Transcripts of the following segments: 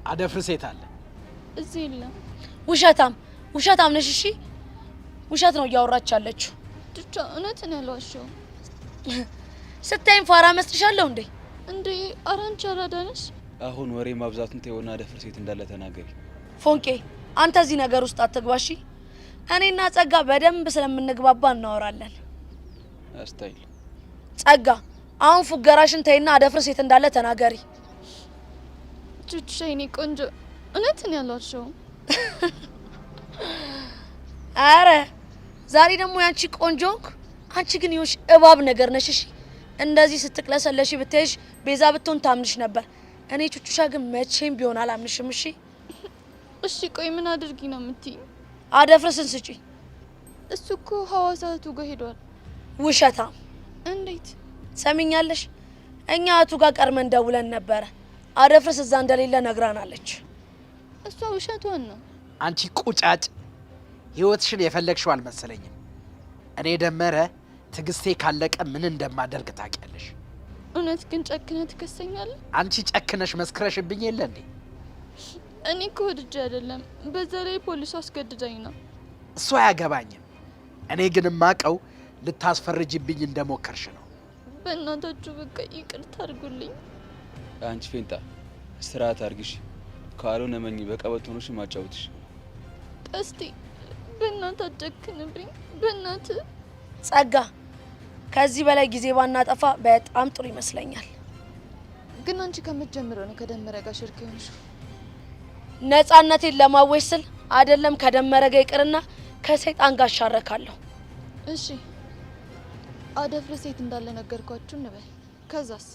አደፍርስ የት አለ? እዚህ የለም። ውሸታም ውሸታም ነሽ። እሺ ውሸት ነው እያወራች ያለችው። ቹቻ እውነት ነው ያልዋሸው። ስታይም ፋራ መስልሻለሁ እንዴ? እንዴ ኧረ አንቺ አራዳ ነሽ። አሁን ወሬ ማብዛቱን ተይውና አደፍርስ የት እንዳለ ተናገሪ። ፎንቄ አንተ እዚህ ነገር ውስጥ አትግባሺ። እኔና ጸጋ በደንብ ስለምንግባባ እናወራለን። አስታይል ጸጋ አሁን ፉገራሽን ተይና አደፍርስ የት እንዳለ ተናገሪ። ቹቻ የኔ ቆንጆ እውነት ነው ያልዋሸው። አረ ዛሬ ደግሞ ያንቺ ቆንጆ ሆንኩ። አንቺ ግን ይኸውልሽ እባብ ነገር ነሽ። እሺ እንደዚህ ስትቅለሰለሽ ብታይሽ ቤዛ ብትሆን ታምንሽ ነበር። እኔ ቹቹሻ ግን መቼም ቢሆን አላምንሽም። እሺ እሺ ቆይ ምን አድርጊ ነው የምትይኝ? አደፍርስን ስጪ። እሱ እኮ ሐዋሳ እህቱ ጋር ሄዷል። ውሸታም። እንዴት ሰሚኛለሽ? እኛ እህቱ ጋር ቀድመን ደውለን ነበረ። አደፍርስ እዛ እንደሌለ ነግራናለች። እሷ ውሸቷን ነው። አንቺ ቁጫጭ፣ ህይወትሽን የፈለግሽው አልመሰለኝም። እኔ ደመረ ትዕግስቴ ካለቀ ምን እንደማደርግ ታውቂያለሽ። እውነት ግን ጨክነህ ትከሰኛለህ? አንቺ ጨክነሽ መስክረሽብኝ የለ እንዴ? እኔ እኮ ወድጄ አይደለም፣ በዛ ላይ ፖሊሱ አስገድዳኝ ነው። እሱ አያገባኝም። እኔ ግን ማቀው ልታስፈርጅብኝ እንደሞከርሽ ነው። በእናታችሁ በቃ ይቅርታ አድርጉልኝ። አንቺ ፌንጣ ስርዓት አድርግሽ፣ ካልሆነ መኝ በቀበቶ ሆኖሽ ማጫወትሽ። ቀስቴ በእናትህ አትጨክንብኝ፣ በእናትህ ጸጋ፣ ከዚህ በላይ ጊዜ ባናጠፋ በጣም ጥሩ ይመስለኛል። ግን አንቺ ከመጀመሪያው ነው ከደመረ ጋር ሽርክ የሆንሽው። ነፃነቴን ለማወጅ ስል አይደለም ከደመረ ጋር ይቅርና ከሰይጣን ጋር እሻረካለሁ። እሺ አደፍርስ የት እንዳለ ነገርኳችሁ እንበል። ከዛስ?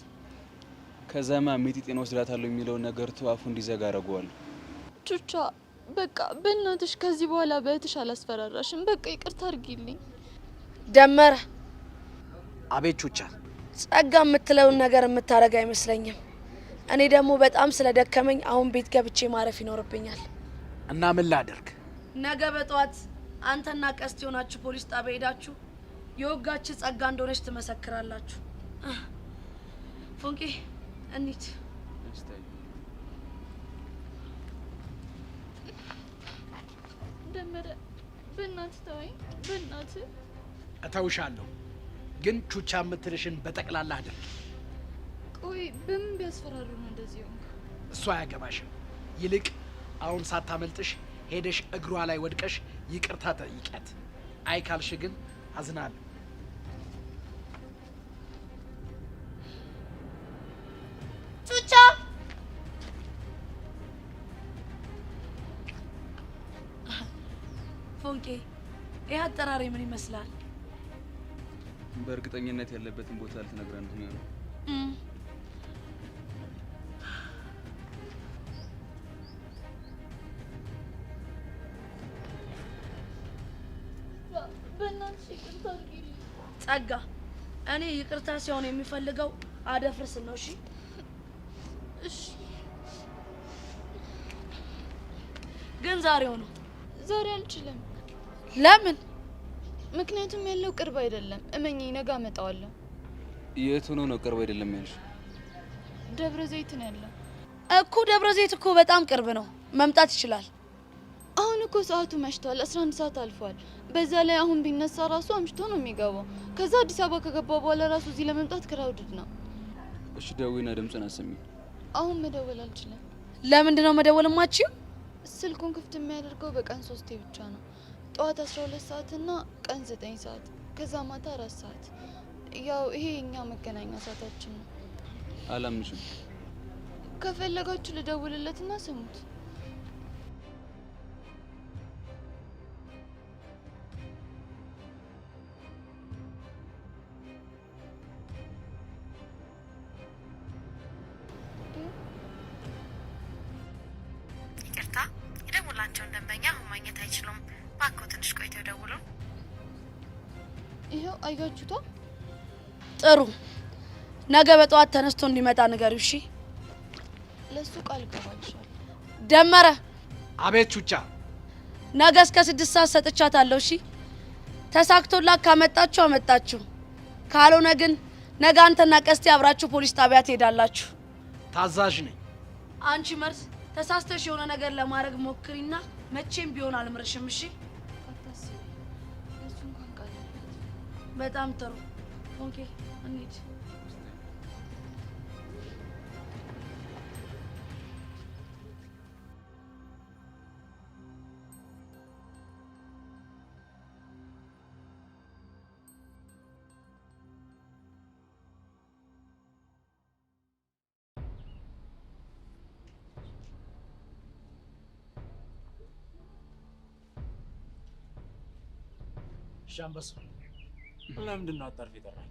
ከዛማ ሚጢጤን ወስዳታለሁ የሚለውን ነገር ቱ አፉ እንዲዘጋ አደርገዋለሁ። ቹቻ በቃ በእናትሽ ከዚህ በኋላ በእህትሽ አላስፈራራሽም። በቃ ይቅርታ አድርጊልኝ። ደመረ። አቤት ቹቻ። ጸጋ የምትለውን ነገር የምታደርግ አይመስለኝም። እኔ ደግሞ በጣም ስለደከመኝ አሁን ቤት ገብቼ ማረፍ ይኖርብኛል። እና ምን ላደርግ? ነገ በጠዋት አንተና ቀስት የሆናችሁ ፖሊስ ጣቢያ ሄዳችሁ የወጋች ጸጋ እንደሆነች ትመሰክራላችሁ። ፎንቄ እንሂድ። ደመረ በእናትህ ተወኝ፣ በእናትህ። እተውሻለሁ፣ ግን ቹቻ የምትልሽን በጠቅላላ አድርጊ። ቆይ በምን ቢያስፈራሩ ነው እንደዚህ ሆንክ? እሱ አያገባሽም። ይልቅ አሁን ሳታመልጥሽ ሄደሽ እግሯ ላይ ወድቀሽ ይቅርታ ጠይቂያት። አይ ካልሽ ግን አዝናለሁ። ቹቻ ፎንቄ፣ ይህ አጠራሪ ምን ይመስላል? በእርግጠኝነት ያለበትን ቦታ ልትነግረን ነው የሚሆነው። በእናትሽ ይቅርታ አድርጊልኝ። ጸጋ፣ እኔ ይቅርታ ሲሆን የሚፈልገው አደፍርስን ነው። እሺ እሺ ግን ዛሬው ነው። ዛሬ አልችልም። ለምን? ምክንያቱም ያለው ቅርብ አይደለም። እመኚኝ፣ ነገ አመጣዋለሁ። የት ሆኖ ነው ቅርብ አይደለም ያልሽ? ደብረ ዘይት ነው ያለው እኮ። ደብረ ዘይት እኮ በጣም ቅርብ ነው፣ መምጣት ይችላል። አሁን እኮ ሰዓቱ መሽቷል። 11 ሰዓት አልፏል። በዛ ላይ አሁን ቢነሳ ራሱ አምሽቶ ነው የሚገባው። ከዛ አዲስ አበባ ከገባ በኋላ ራሱ እዚህ ለመምጣት crowded ነው። እሺ ደውይና ድምፁን አሰሚኝ። አሁን መደወል አልችልም። ለምንድን ነው መደወል የማትችይው? ስልኩን ክፍት የሚያደርገው በቀን 3 ብቻ ነው። ጠዋት 12 ሰዓት እና ቀን 9 ሰዓት፣ ከዛ ማታ 4 ሰዓት። ያው ይሄ የኛ መገናኛ ሰዓታችን ነው። አላምንሽም። ከፈለጋችሁ ልደውልለትና ስሙት። ይቅርታ የደወላቸውን ደንበኛ አሁን ማግኘት አይችሉም። እባክዎ ትንሽ ቆይተው ይደውሉ። ይኸው አያችሁታ። ጥሩ፣ ነገ በጠዋት ተነስቶ እንዲመጣ ንገሪው። እሺ ለሱ ቃል እገባልሻለሁ። ደመረ። አቤት ቹቻ። ነገ እስከ 6 ሰዓት ሰጥቻታለሁ። እሺ ተሳክቶላት ካመጣችሁ አመጣችሁ፣ ካልሆነ ግን ነገ አንተና ቀስቴ አብራችሁ ፖሊስ ጣቢያ ትሄዳላችሁ። ታዛዥ ነኝ። አንቺ መርዝ ተሳስተሽ የሆነ ነገር ለማድረግ ሞክሪና መቼም ቢሆን አልምርሽም። እሺ? አታስቢ፣ እሱ እንኳን ቃል አልገባም። በጣም ጥሩ። Okay እንሂድ። ሻምበሱ ለምንድን ነው አጣርፍ የጠራኝ?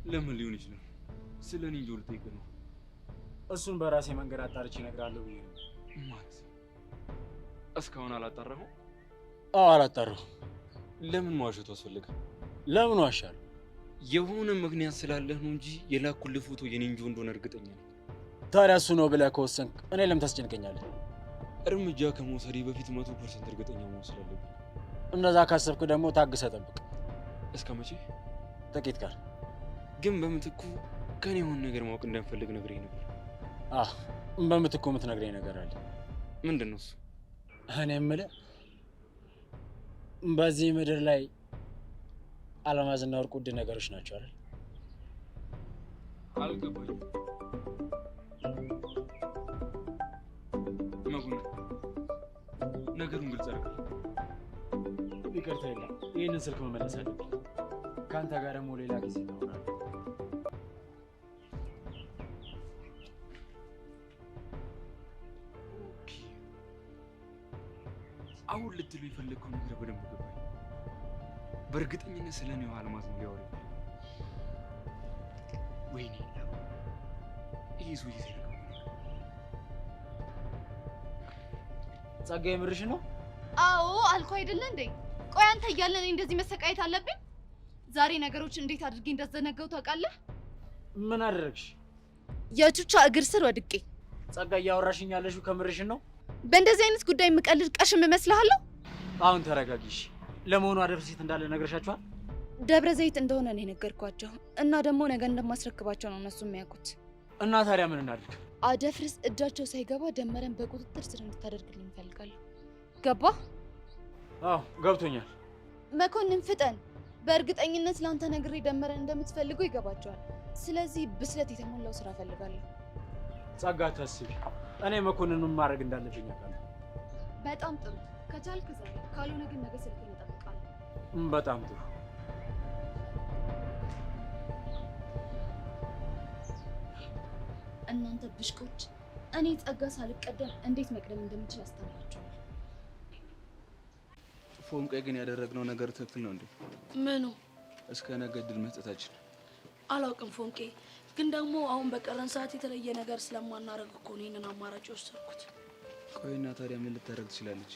ለምን ሊሆን ይችላል? ስለ እኔ እንጆ ልጠይቅህ ነው። እሱን በራሴ መንገድ አጣርቼ እነግርሃለሁ ብዬ ነው። ማለት እስካሁን አላጣራሁም? አዎ አላጣራሁም። ለምን መዋሸቱ አስፈለገ? ለምን ዋሻለሁ? የሆነ ምክንያት ስላለህ ነው እንጂ የላኩልህ ፎቶ የኔ እንጆ እንደሆነ እርግጠኛ ነኝ። ታዲያ እሱ ነው ብለህ ከወሰንክ እኔ ለምን ታስጨንቀኛለህ? እርምጃ ከመውሰዴ በፊት 100% እርግጠኛ መሆን ስላለብኝ። እንደዛ ካሰብክ ደግሞ ታግሰህ ጠብቅ። እስከ መቼ? ጥቂት ቀን። ግን በምትኩ ከኔ የሆነ ነገር ማወቅ እንደምፈልግ ነግረኝ ነበር። አህ በምትኩ የምትነግረኝ ነገር አለ። ምንድን ነው እሱ? እኔ የምልህ በዚህ ምድር ላይ አልማዝና ወርቅ ውድ ነገሮች ናቸው አይደል? አልገባኝም። መኮንን ነገሩን ግልጽ አድርግልኝ። ይቅርታ የለም፣ ይህንን ስልክ መመለስ አለብኝ። ከአንተ ጋር ደግሞ ሌላ ጊዜ እናወራለን። Okay፣ አሁን ልትሉ የፈለግከው ነገር በደንብ ገባኝ። በእርግጠኝነት ስለ እኔው አልማዝ ነው ሊያወራ የፈለገው። ወይኔ ይህ ሰውዬ ሲነግረው ጸጋ የምርሽ ነው? አዎ አልኩህ አይደለ እንዴ? ቆይ አንተ እያለ እኔ እንደዚህ መሰቃየት አለብኝ? ዛሬ ነገሮች እንዴት አድርጌ እንዳዘነጋው ታውቃለህ? ምን አደረግሽ? የቹቻ እግር ስር ወድቄ። ጸጋ እያወራሽኝ ያለሽው ከምርሽን ነው? በእንደዚህ አይነት ጉዳይ የምቀልድ ቀሽም እመስልሃለሁ? አሁን ተረጋጊሽ። ለመሆኑ አደብረ ዘይት እንዳለ ነግረሻቸዋል? ደብረ ዘይት እንደሆነ ነው የነገርኳቸው እና ደግሞ ነገ እንደማስረክባቸው ነው እነሱ የሚያውቁት። እና ታዲያ ምን እናድርግ? አደፍርስ እጃቸው ሳይገባ ደመረን በቁጥጥር ስር እንድታደርግልኝ እፈልጋለሁ። ገባ? አዎ ገብቶኛል። መኮንን ፍጠን። በእርግጠኝነት ለአንተ ነግሬ ደመረን እንደምትፈልገው ይገባቸዋል። ስለዚህ ብስለት የተሞላው ስራ እፈልጋለሁ። ጸጋ አታስቢ፣ እኔ መኮንን ምን ማድረግ እንዳለብኝ አውቃለሁ። በጣም ጥሩ። ከቻልክ ዛሬ፣ ካልሆነ ግን ነገ ስልክህን እጠብቃለሁ። በጣም ጥሩ። እናንተ ብሽቆች፣ እኔ ጸጋ ሳልቀደም እንዴት መቅደም እንደምችል አስተምራችኋለሁ። ፎንቄ ግን ያደረግነው ነገር ትክክል ነው እንዴ? ምኑ? እስከ ነገ ድል መስጠታችን። አላውቅም ፎንቄ፣ ግን ደግሞ አሁን በቀረን ሰዓት የተለየ ነገር ስለማናረግ እኮ ነው ይሄንን አማራጭ የወሰድኩት። ቆይና ታዲያ ምን ልታደርግ ትችላለች?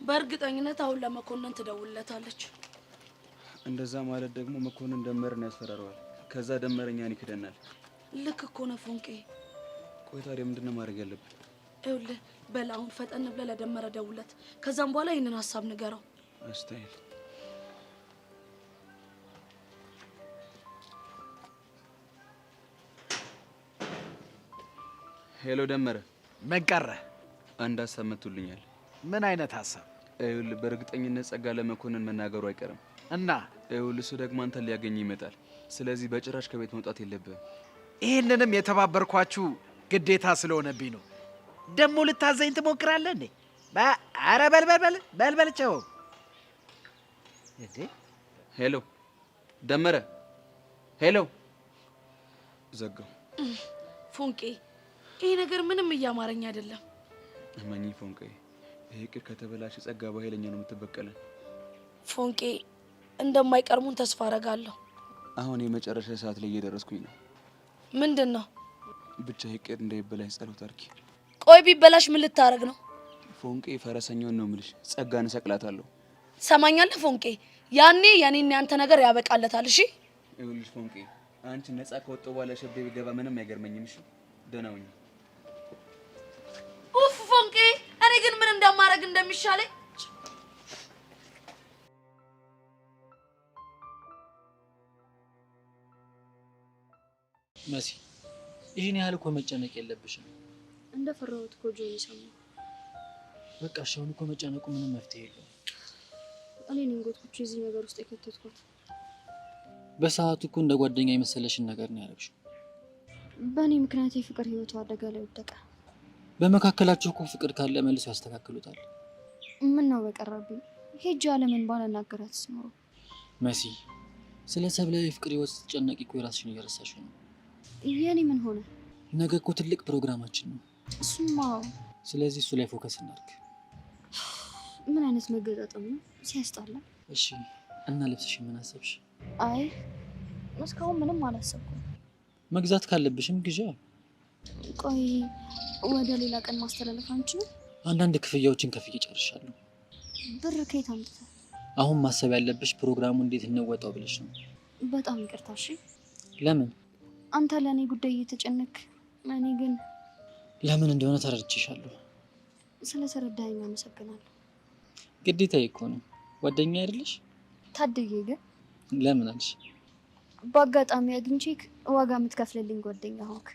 በእርግጠኝነት አሁን ለመኮንን ትደውልለታለች። እንደዛ ማለት ደግሞ መኮንን ደመረን ያስፈራረዋል። ከዛ ደመረኛን ይክደናል። ልክ እኮ ነው ፎንቄ። ቆይ ታዲያ ምንድነው ማድረግ ያለብን? ይኸውልህ በል አሁን ፈጠን ብለህ ለደመረ ደውለት። ከዛም በኋላ ይህንን ሀሳብ ንገረው። አስታይል Hello ደመረ፣ ምን ቀረ? አንድ ሀሳብ መጥቶልኛል። ምን አይነት ሀሳብ? ይኸውልህ በእርግጠኝነት ጸጋ ለመኮንን መናገሩ አይቀርም። እና ይኸውልህ እሱ ደግሞ አንተን ሊያገኝ ይመጣል። ስለዚህ በጭራሽ ከቤት መውጣት የለብህም። ይህንንም የተባበርኳችሁ ግዴታ ስለሆነብኝ ነው። ደግሞ ልታዘኝ ትሞክራለህ እንዴ? ኧረ በል በል በል በል በል ቸው እንዴ። Hello ደመረ፣ hello። ዘጋው። ፎንቄ ይሄ ነገር ምንም እያማረኝ አይደለም። እመኚኝ ፎንቄ፣ ይሄ እቅድ ከተበላሸ ጸጋ በኃይለኛ ነው የምትበቀለን። ፎንቄ እንደማይቀርሙን ተስፋ አደርጋለሁ። አሁን የመጨረሻ ሰዓት ላይ እየደረስኩኝ ነው። ምንድን ነው? ብቻ ይሄ እቅድ እንዳይበላሽ ጸሎት አድርጊ። ቆይ ቢበላሽ ምን ልታደርግ ነው? ፎንቄ ፈረሰኛውን ነው የምልሽ። ጸጋን እሰቅላታለሁ። ትሰማኛለህ ፎንቄ? ያኔ የኔና ያንተ ነገር ያበቃለታል። እሺ ይኸውልሽ ፎንቄ፣ አንቺ ነፃ ከወጣሁ በኋላ ሸቤ ቢገባ ምንም አይገርመኝም። እሺ ደህና ሁኚ። ኡፍ ፎንቄ፣ እኔ ግን ምን እንደማደርግ እንደሚሻለኝ መሲ፣ ይህን ያህል እኮ መጨነቅ የለብሽም። እንደፈራሁት እኮ ጆኒ ሰማ። በቃ እሺ፣ አሁን እኮ መጨነቁ ምንም መፍትሄ የለውም። እኔ ነኝ ጎትኩቼ እዚህ ነገር ውስጥ የከተትኳት። በሰዓቱ እኮ እንደ ጓደኛ የመሰለሽን ነገር ነው ያደረግሽው። በእኔ ምክንያት የፍቅር ህይወቷ አደጋ ላይ ወደቀ። በመካከላችሁ እኮ ፍቅር ካለ መልሶ ያስተካክሉታል። ምን ነው በቀረብኝ፣ ሄጄ አለምን ባላናገራትስ ኖሮ። መሲ፣ ስለ ሰብለ የፍቅር ህይወት ስትጨነቂ እኮ የራስሽን እየረሳሽው ነው። የኔ ምን ሆነ? ነገ እኮ ትልቅ ፕሮግራማችን ነው። እሱማ። ስለዚህ እሱ ላይ focus እናድርግ። ምን አይነት መገጣጠም ነው ሲያስጠላ። እሺ፣ እና ልብስሽ ምን አሰብሽ? አይ እስካሁን ምንም አላሰብኩም። መግዛት ካለብሽም ግዢ። ቆይ ወደ ሌላ ቀን ማስተላለፍ አንችልም? አንዳንድ ክፍያዎችን ከፍዬ ጨርሻለሁ። ብር ከየት አምጥተህ? አሁን ማሰብ ያለብሽ ፕሮግራሙ እንዴት እንወጣው ብለሽ ነው። በጣም ይቅርታ። እሺ። ለምን? አንተ ለእኔ ጉዳይ እየተጨነክ፣ እኔ ግን ለምን እንደሆነ ተረድቼሻለሁ። ስለተረዳኸኝ አመሰግናለሁ። ግዴታዬ እኮ ነው። ጓደኛ አይደለሽ? ታድዬ ግን ለምን አልሽ? በአጋጣሚ አግኝቼክ ዋጋ የምትከፍልልኝ ጓደኛ ሆንክ።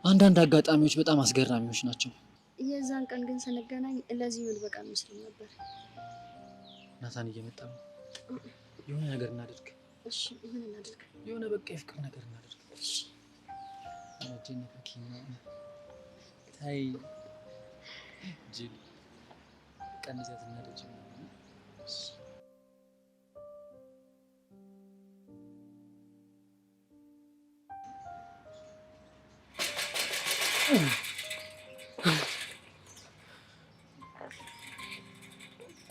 አንዳንድ አጋጣሚዎች በጣም አስገራሚዎች ናቸው። የዛን ቀን ግን ስንገናኝ ለዚህ ምን በቃ መስሎኝ ነበር። ናታን እየመጣ ነው። የሆነ ነገር እናድርግ። እሺ፣ ምን እናድርግ? የሆነ በቃ የፍቅር ነገር እናድርግ። እሺ። ታይ ጅል ቀንዚያት እናደርግ።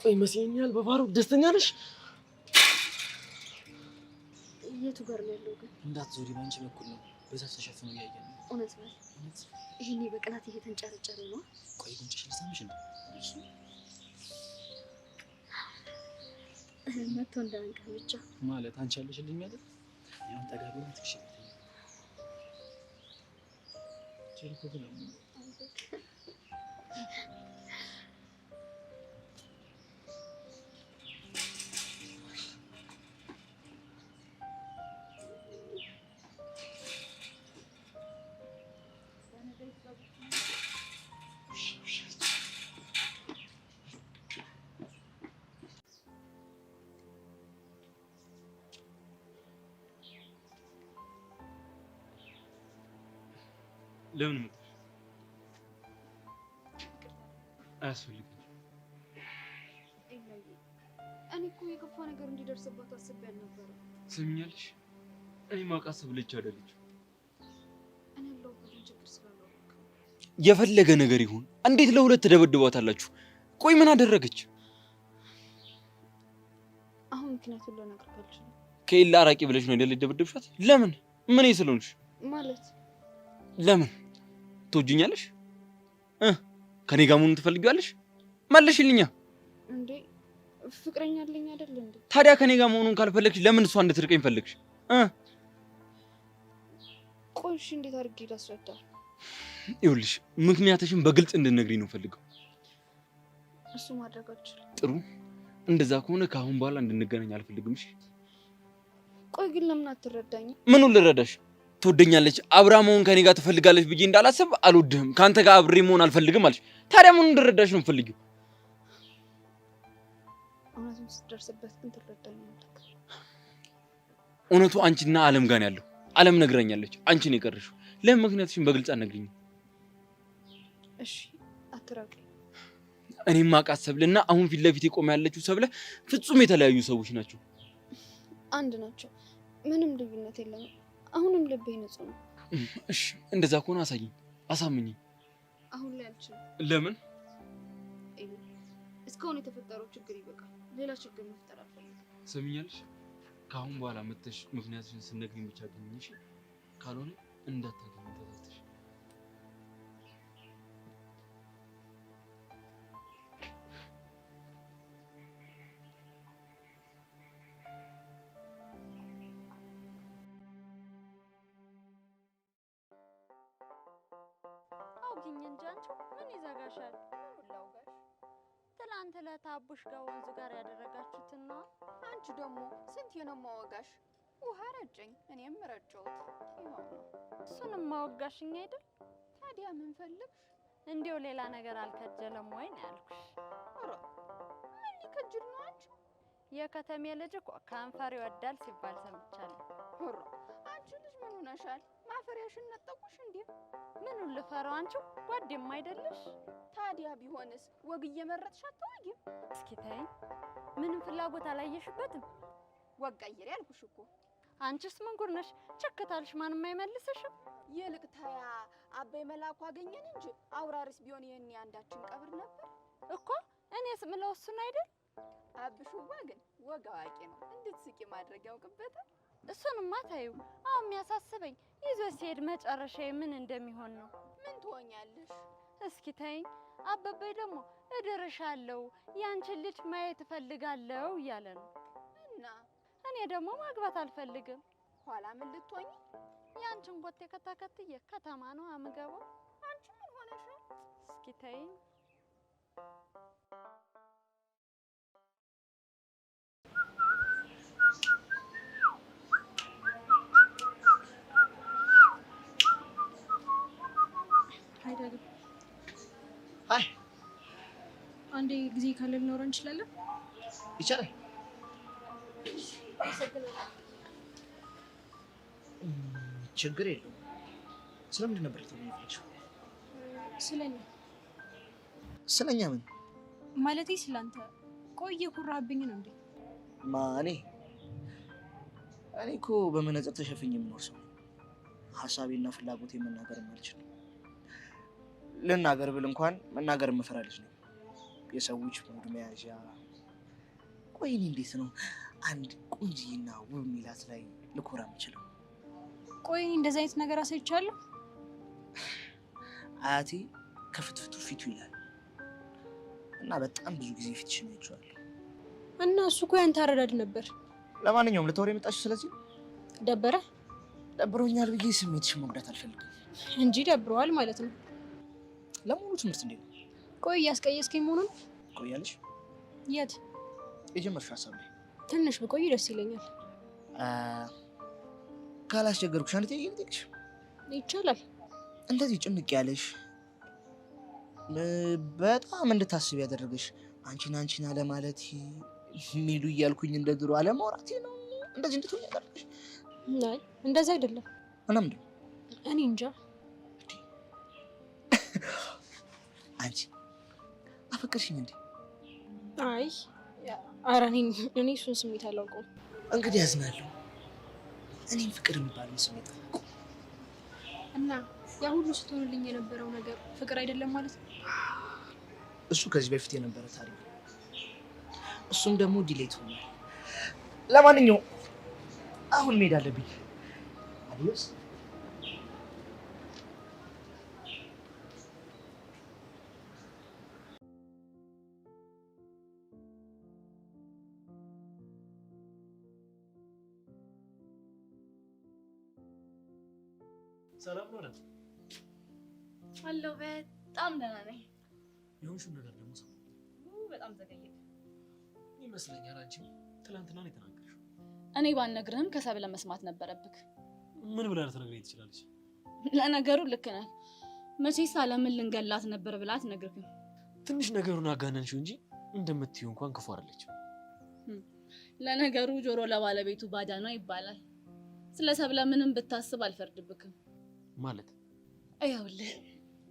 ቆይ መስለኛል። በባሮ ደስተኛ ነሽ? የቱ ጋር ነው ያለው ግን? እንዳትዞሪ፣ ባንቺ በኩል ነው። በዛ ተሸፍኖ እያየን ነው። እውነት ነው። ይሄኔ በቅናት እየተንጨረጨረ ነው። ቆይ ጉንጭሽ ልሳምሽ እንዴ? እሺ፣ መቶ እንዳንቀር ብቻ። ማለት አንቺ ያለሽልኝ አይደል? ያው ጠጋ ብሎ ትክሽ ለምን መጣሽ? አያስፈልግም። እኔ እኮ የከፋ ነገር እንዲደርስባት አስቤ አልነበረም። ትሰሚኛለሽ? እኔ ማውቃት ሰብለች አይደለችም። እኔ ያለሁበትን ችግር ስላላወቅክ የፈለገ ነገር ይሁን እንዴት ለሁለት ትደበድቧታላችሁ? ቆይ ምን አደረገች? አሁን ምክንያቱን ልነግርህ አልችልም። ከኤላ አራቂ ብለሽ ነው አይደል የደበደብሻት? ለምን? ምን ስለሆንሽ ማለት? ለምን ትወጂኛለሽ? ከኔ ጋር መሆኑን ትፈልጊዋለሽ? መልሽልኛ። እንዴ ፍቅረኛ አለኝ አይደል እንዴ? ታዲያ ከኔ ጋር መሆኑን ካልፈለግሽ ለምን እሷ እንድትርቀኝ ፈለግሽ? ቆይ እሺ እንዴት አድርጌ ላስረዳ? ይኸውልሽ ምክንያትሽን በግልጽ እንድትነግሪኝ ነው ፈልገው። እሱ ማድረግ አልችልም። ጥሩ፣ እንደዛ ከሆነ ከአሁን በኋላ እንድንገናኝ አልፈልግም። እሺ? ቆይ ግን ለምን አትረዳኝም? ምኑን ልረዳሽ? ትወደኛለች፣ አብራ መሆን ከኔ ጋር ትፈልጋለች ብዬ እንዳላስብ አልወድህም፣ ከአንተ ጋር አብሬ መሆን አልፈልግም አለች። ታዲያ ምኑን እንድረዳሽ ነው የምፈልጊው? እውነቱን ስትደርስበት ግን ትረዳኛለህ። እውነቱ አንቺና አለም ጋር ነው ያለው። አለም ነግራኛለች፣ አንቺ ነው የቀረሽው። ለምን ምክንያትሽን በግልጽ አትነግሪኝም? እሺ አትራቀኝ። እኔም አውቃት ሰብለና አሁን ፊት ለፊት የቆመ ያለችው ሰብለ ፍጹም የተለያዩ ሰዎች ናቸው። አንድ ናቸው፣ ምንም ልዩነት የለም። አሁንም ልቤ ንጹህ ነው። እሺ እንደዛ ከሆነ አሳይኝ፣ አሳምኚኝ። አሁን ላይ አልችልም። ለምን? እስካሁን የተፈጠረው ችግር ይበቃል። ሌላ ችግር መፍጠር አልፈልግም። ሰሚኛለሽ? ከአሁን በኋላ መተሽ ምክንያትሽን ስትነግሪኝ ብቻ አገኘሽ፣ ካልሆነ እንዳታገኝ ተዛዝተሽ። አውጊኝ እንጂ አንቺው ምን ይዘጋሻል? ትላንት ዕለት አቡሽ ጋር ወንዙ ጋር ያደረጋችሁትን ነው። አንቺ ደግሞ ስንት ነው የማወጋሽ? ውሃ ረጨኝ፣ እኔም ረጨሁት። ይኸው ነው። እሱንም ማወጋሽኝ አይደል? ታዲያ ምን ፈልግሽ? እንዲው ሌላ ነገር አልከጀለም ወይ ነው ያልኩሽ። ኧረ ምን ሊከጅል ነው አንቺ? የከተሜ ልጅ እኮ ከንፈር ይወዳል ሲባል ሰምቻለሁ። ኧረ አንቺ ልጅ ምን ሆነሻል? ማፈሪያሽን ነጠቁሽ እንዴ? ምኑን ልፈራው? አንቺው ጓዴም አይደለሽ? ታዲያ ቢሆንስ ወግ እየመረጥሽ አትወጊም? እስኪ ተይኝ፣ ምንም ፍላጎት አላየሽበትም። ወግ ቀይሪ ያልኩሽ እኮ። አንቺስ ምን ጉድ ነሽ? ቸክታልሽ ማንም አይመልስሽም። ይልቅ ተያ አባይ መላኩ አገኘን እንጂ አውራሪስ ቢሆን ይሄን አንዳችን ቀብር ነበር እኮ። እኔስ ምለው እሱን አይደል? አብሽዋ ግን ወግ አዋቂ ነው፣ እንድትስቂ ማድረግ ያውቅበታል። እሱንማ ተይው። አሁን የሚያሳስበኝ ይዞ ሲሄድ መጨረሻዬ ምን እንደሚሆን ነው። ምን ትሆኛለሽ? እስኪ ተይኝ። አበበይ ደግሞ እድርሻለሁ፣ ያንቺን ልጅ ማየት እፈልጋለሁ እያለ ነው። እና እኔ ደግሞ ማግባት አልፈልግም። ኋላ ምን ልትሆኚ? ያንቺን ኮቴ ከተከትዬ ከተማ ነው አምገባው። አንቺ ምን ሆነሻል? እስኪ ተይኝ። Hi ዳግም። Hi። አንዴ ጊዜ ካለ ልናወራ እንችላለን? ይቻላል። ችግር የለውም። ስለምንድን ነበር ልትሆኝ የፈለግሽው? ስለኛ። ስለኛ ምን? ማለቴ ስላንተ። ቆይ እየኮራህብኝ ነው እንዴ? ማ እኔ? እኔ እኮ በመነጽር ተሸፍኜ የምኖር ሰው ነኝ። ሀሳቤና ፍላጎቴ መናገር የማልችል፣ ልናገር ብል እንኳን መናገር የምፈራ ልጅ ነኝ። የሰዎች mood መያዣ። ቆይ እኔ እንዴት ነው አንድ ቆንጅዬና ውብ ሚላት ላይ ልኮራ የምችለው? ቆይ እኔ እንደዚህ አይነት ነገር አሳይቻለሁ? አያቴ ከፍትፍቱ ፊቱ ይላል እና በጣም ብዙ ጊዜ ፊትሽን አይቼዋለሁ። እና እሱ እኮ ያንተ አረዳድ ነበር። ለማንኛውም ልታወሪ የመጣሽው ስለዚህ ነው? ደበረ? ደብሮኛል ብዬ ስሜትሽን መጉዳት አልፈልግም እንጂ ደብረዋል ማለት ነው። ለመሆኑ ትምህርት እንዴት ነው? ቆይ እያስቀየስከኝ መሆኑን። ቆያለሽ? የት? የጀመርሽው ሀሳብ ላይ ትንሽ ብቆይ ደስ ይለኛል። ካላስቸገርኩሽ አንድ ጥያቄ ልጠይቅሽ? ይቻላል። እንደዚህ ጭንቅ ያለሽ በጣም እንድታስብ ያደረገሽ አንቺን አንቺን አለማለት ሚሉ እያልኩኝ እንደ ድሮ አለማውራቴ ነው እንደዚህ እንድትሆኝ ያደረገሽ? አይ እንደዛ አይደለም። እና ምንድን ነው? እኔ እንጃ። አንቺ አፈቀርሽኝ እንዴ? አይ ኧረ እኔ እሱን ስሜት አላውቀውም። እንግዲህ አዝናለሁ። እኔም ፍቅር የሚባለውን ስሜት አላውቀውም። እና ያ ሁሉ ስትሆንልኝ የነበረው ነገር ፍቅር አይደለም ማለት ነው? እሱ ከዚህ በፊት የነበረ ታሪክ ነው። እሱም ደግሞ delete ሆኗል። ለማንኛውም አሁን መሄድ አለብኝ። Adiós። ሰላም ነው አይደል? አለሁ፣ በጣም ደህና ነኝ። የሆንሽውን ነገር ደግሞ ሰማሁ። በጣም ዘገየህ ይመስለኛል። አንቺም ትናንትና ነው የተናገርሽው። እኔ ባልነግርህም ከሰብለ መስማት ነበረብክ። ምን ብላ ልትነግረኝ ትችላለች? ለነገሩ ልክ ነህ። መቼስ አለምን ልንገላት ነበር ብላ አትነግርህም። ትንሽ ነገሩን አጋነንሽው እንጂ እንደምትይው እንኳን ክፉ አይደለችም። ለነገሩ ጆሮ ለባለቤቱ ባዳ ነው ይባላል። ስለ ሰብለ ምንም ብታስብ አልፈርድብክም። ማለት ይኸውልህ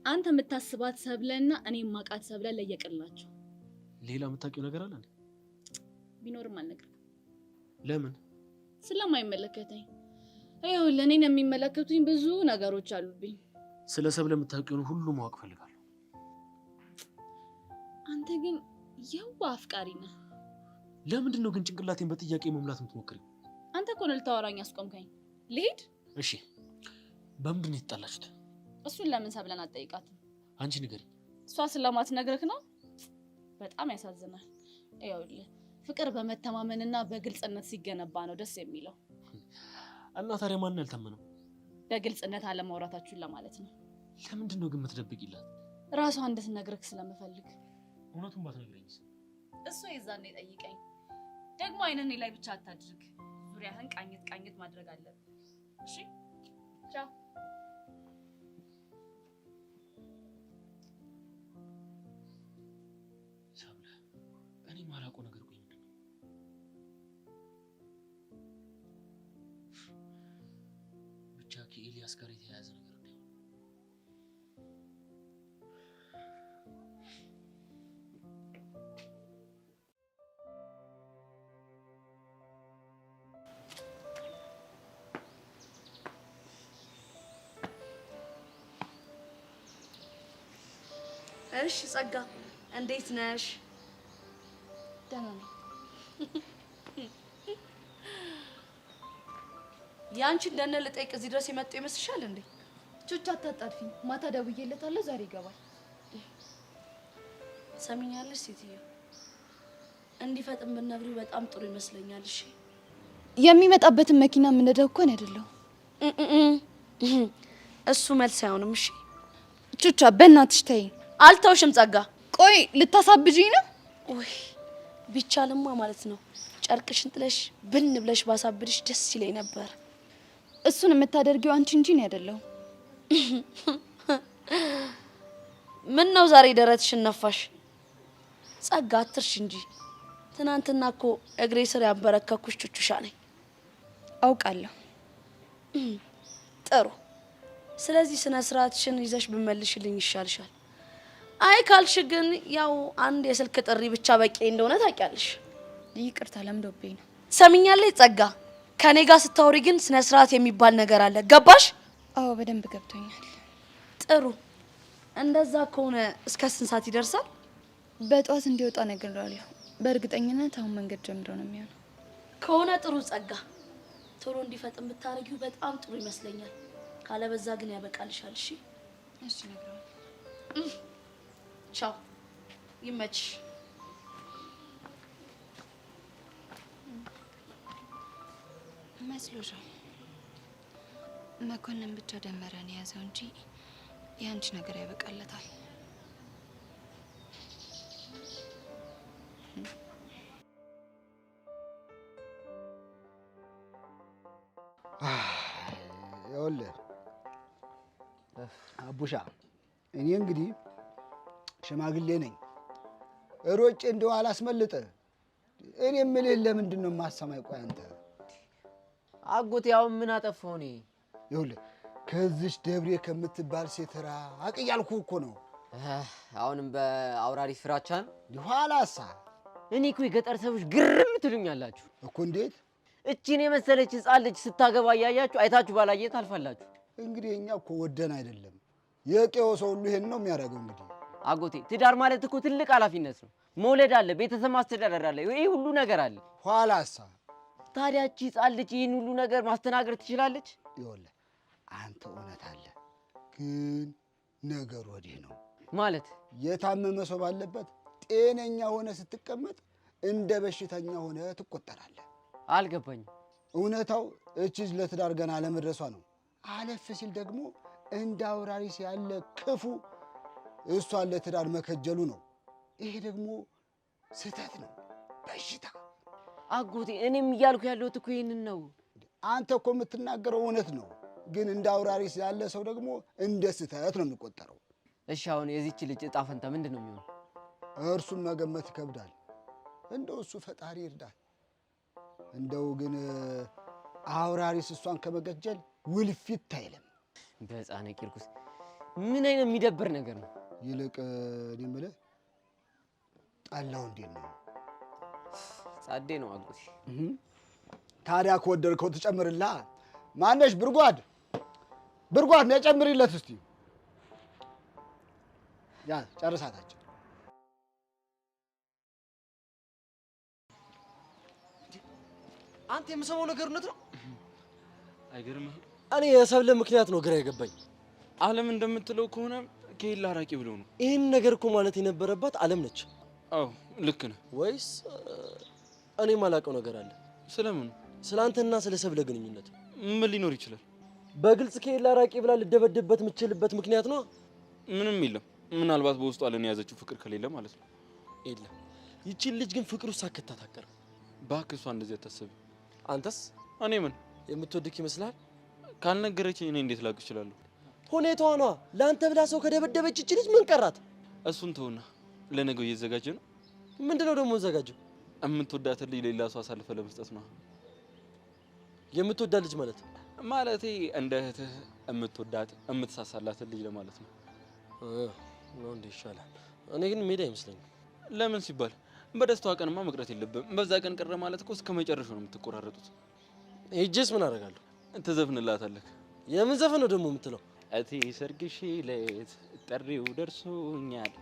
አንተ የምታስባት ሰብለና እኔ የማውቃት ሰብለ ለየቅል ናቸው። ሌላ የምታውቂው ነገር አለ እንዴ? ቢኖርም አልነግርህም። ለምን? ስለማይመለከተኝ። ይኸውልህ እኔን የሚመለከቱኝ ብዙ ነገሮች አሉብኝ። ስለ ሰብለ የምታውቂውን ሁሉ ማወቅ እፈልጋለሁ። አንተ ግን የዋህ አፍቃሪ ነህ። ለምንድን ነው ግን ጭንቅላቴን በጥያቄ መሙላት የምትሞክሪው? አንተ እኮ ነው ልታወራኝ አስቆምከኝ። ልሂድ? እሺ። በምንድን ነው የተጣላችሁት? እሱን ለምን ሰብለን አትጠይቃትም? አንቺ ንገሪኝ። እሷ ስለማትነግርህ ነው። በጣም ያሳዝናል። ይኸውልህ ፍቅር በመተማመንና በግልጽነት ሲገነባ ነው ደስ የሚለው። እና ታዲያ ማን ያልታመነው? በግልጽነት አለማውራታችሁን ለማለት ነው። ለምንድን ነው ግን የምትደብቂላት? ራሷ እንድትነግርህ ስለምፈልግ። እውነቱን ባትነግረኝስ? እሱ የዛኔ ጠይቀኝ። ደግሞ አይንህን እኔ ላይ ብቻ አታድርግ። ዙሪያህን ቃኘት ቃኘት ማድረግ አለብህ። እሺ፣ ቻው። ከኤልያስ ጋር የተያያዘ ነገር እንዳይሆን። እሺ ጸጋ፣ እንዴት ነሽ? ደህና ነኝ። ያንቺን ደህና ልጠይቅ እዚህ ድረስ የመጡ ይመስልሻል እንዴ? ቹቻ አታጣድፊኝ። ማታ ደውዬለታለሁ፣ ዛሬ ይገባል። ሰሚኛለሽ ሴትዮ፣ እንዲፈጥን ብትነግሪው በጣም ጥሩ ይመስለኛል። እሺ የሚመጣበትን መኪና የምነዳው እኮ እኔ አይደለሁም። እሱ መልስ አይሆንም። እሺ ቹቻ በእናትሽ ተይኝ። አልተውሽም ጸጋ። ቆይ ልታሳብጂኝ ነው? ውይ ቢቻልማ ማለት ነው ጨርቅሽን ጥለሽ ብን ብለሽ ባሳብድሽ ደስ ይለኝ ነበር። እሱን የምታደርጊው አንቺ እንጂ እኔ አይደለሁም። ምን ነው ዛሬ ደረትሽን ነፋሽ? ጸጋ አትርሽ እንጂ ትናንትና እኮ እግሬ ስር ያንበረከኩሽ ቹቹሻ ነኝ። አውቃለሁ። ጥሩ። ስለዚህ ስነ ስርዓትሽን ይዘሽ ብመልሽልኝ ይሻልሻል። አይ ካልሽ ግን ያው አንድ የስልክ ጥሪ ብቻ በቂ እንደሆነ ታውቂያለሽ። ይቅርታ ለምዶብኝ ነው። ሰሚኛለሽ ጸጋ፣ ከኔ ጋር ስታወሪ ግን ስነ ስርዓት የሚባል ነገር አለ። ገባሽ? አዎ በደንብ ገብቶኛል። ጥሩ። እንደዛ ከሆነ እስከ ስንት ሰዓት ይደርሳል? በጠዋት እንዲወጣ ነግሬዋለሁ። በእርግጠኝነት አሁን መንገድ ጀምሮ ነው የሚሆነው። ከሆነ ጥሩ ጸጋ፣ ቶሎ እንዲፈጥን ብታረጊው በጣም ጥሩ ይመስለኛል። ካለበዛ ግን ያበቃልሻል። እሺ? እሺ እነግረዋለሁ። ቻው፣ ይመችሽ። መስሎሻል? መኮንን ብቻ ደመረን የያዘው እንጂ የአንቺ ነገር ያበቃለታል። ይኸውልህ አቡሻ፣ እኔ እንግዲህ ሽማግሌ ነኝ። ሮጬ እንደው አላስመልጥህ። እኔ የምልህ ለምንድን ነው የማሰማኝ? ቆይ አንተ አጎቴ፣ አሁን ምን አጠፋሁ እኔ? ይኸውልህ ከዚች ደብሬ ከምትባል ሴት ራቅ እያልኩህ እኮ ነው። አሁንም በአውራሪ ፍራቻ ነው? ኋላሳ እኔ እኮ የገጠር ሰዎች ግርም ትሉኛላችሁ እኮ። እንዴት እቺን የመሰለች ሕፃን ልጅ ስታገባ እያያችሁ አይታችሁ ባላየ ታልፋላችሁ። እንግዲህ እኛ እኮ ወደን አይደለም፣ የቄው ሰው ሁሉ ይሄን ነው የሚያደርገው። እንግዲህ አጎቴ፣ ትዳር ማለት እኮ ትልቅ ኃላፊነት ነው። መውለድ አለ፣ ቤተሰብ ማስተዳደር አለ፣ ይሄ ሁሉ ነገር አለ። ኋላሳ ታዲያ እቺ ሕፃን ልጅ ይህን ሁሉ ነገር ማስተናገድ ትችላለች? ይኸውልህ አንተ እውነት አለ፣ ግን ነገሩ ወዲህ ነው ማለት የታመመ ሰው ባለበት ጤነኛ ሆነ ስትቀመጥ እንደ በሽተኛ ሆነ ትቆጠራለህ። አልገባኝም። እውነታው እቺ ለትዳር ገና አለመድረሷ ነው። አለፍ ሲል ደግሞ እንደ አውራሪስ ያለ ክፉ እሷን ለትዳር መከጀሉ ነው። ይሄ ደግሞ ስህተት ነው፣ በሽታ። አጎቴ እኔም እያልኩ ያለሁት እኮ ይህንን ነው። አንተ እኮ የምትናገረው እውነት ነው፣ ግን እንደ አውራሪስ ያለ ሰው ደግሞ እንደ ስህተት ነው የሚቆጠረው። እሺ አሁን የዚች ልጅ እጣ ፈንታ ምንድን ነው የሚሆነው? እርሱን መገመት ይከብዳል። እንደው እሱ ፈጣሪ ይርዳል። እንደው ግን አውራሪስ እሷን ከመገጀል ውልፊት አይልም። በሕፃነ ቂርቆስ ምን አይነት የሚደብር ነገር ነው። ይልቅ እኔ የምልህ ጠላው እንዴት ነው? ጻዴ ነው አጎቴ። ታዲያ ከወደድከው ትጨምርላ። ማነሽ ብርጓድ፣ ብርጓድ ነው ጨምሪለት እስቲ። ያ ጨርሳታችን። አንተ የምሰማው ነገር እውነት ነው? አይገርምህም? እኔ የሰብለ ምክንያት ነው ግራ የገባኝ። ዓለም እንደምትለው ከሆነ ከኤላ ራቂ ብለው ነው። ይህን ነገር እኮ ማለት የነበረባት ዓለም ነች። አዎ ልክ ነህ። ወይስ እኔ የማላውቀው ነገር አለ? ስለምኑ? ስለ አንተና ስለ ሰብለ ግንኙነት። ምን ሊኖር ይችላል? በግልጽ ከኤላ ራቂ ብላ ልደበድብበት የምችልበት ምክንያት ነው። ምንም የለም። ምናልባት በውስጧ ለኔ የያዘችው ፍቅር ከሌለ ማለት ነው። የለም። ይቺን ልጅ ግን ፍቅሩ ሳከታት አቀርም። እባክህ እሷ እንደዚህ አታስብ። አንተስ? እኔ ምን የምትወድክ ይመስልሃል? ካልነገረችኝ እኔ እንዴት ላውቅ እችላለሁ? ሁኔታዋ ነዋ። ለአንተ ብላ ሰው ከደበደበች ይቺ ልጅ ምን ቀራት? እሱን ተውና ለነገው እየተዘጋጀ ነው። ምንድነው ደግሞ ዘጋጀው? የምትወዳትን ልጅ ሌላ ሰው አሳልፈ ለመስጠት ነው። የምትወዳት ልጅ ማለት? ማለቴ እንደ እህትህ የምትወዳት የምትሳሳላት ልጅ ለማለት ነው። ነው እንዴ? ይሻላል። እኔ ግን ሜዳ አይመስለኝም። ለምን ሲባል በደስታዋ ቀንማ መቅረት የለብህም። በዛ ቀን ቀረ ማለት እኮ እስከ መጨረሻው ነው የምትቆራረጡት። ሄጄስ ምን አደርጋለሁ? ትዘፍንላታለህ። የምን ዘፈን ነው ደግሞ የምትለው? እቲ ሰርግሽ ዕለት ጥሪው ደርሶኛል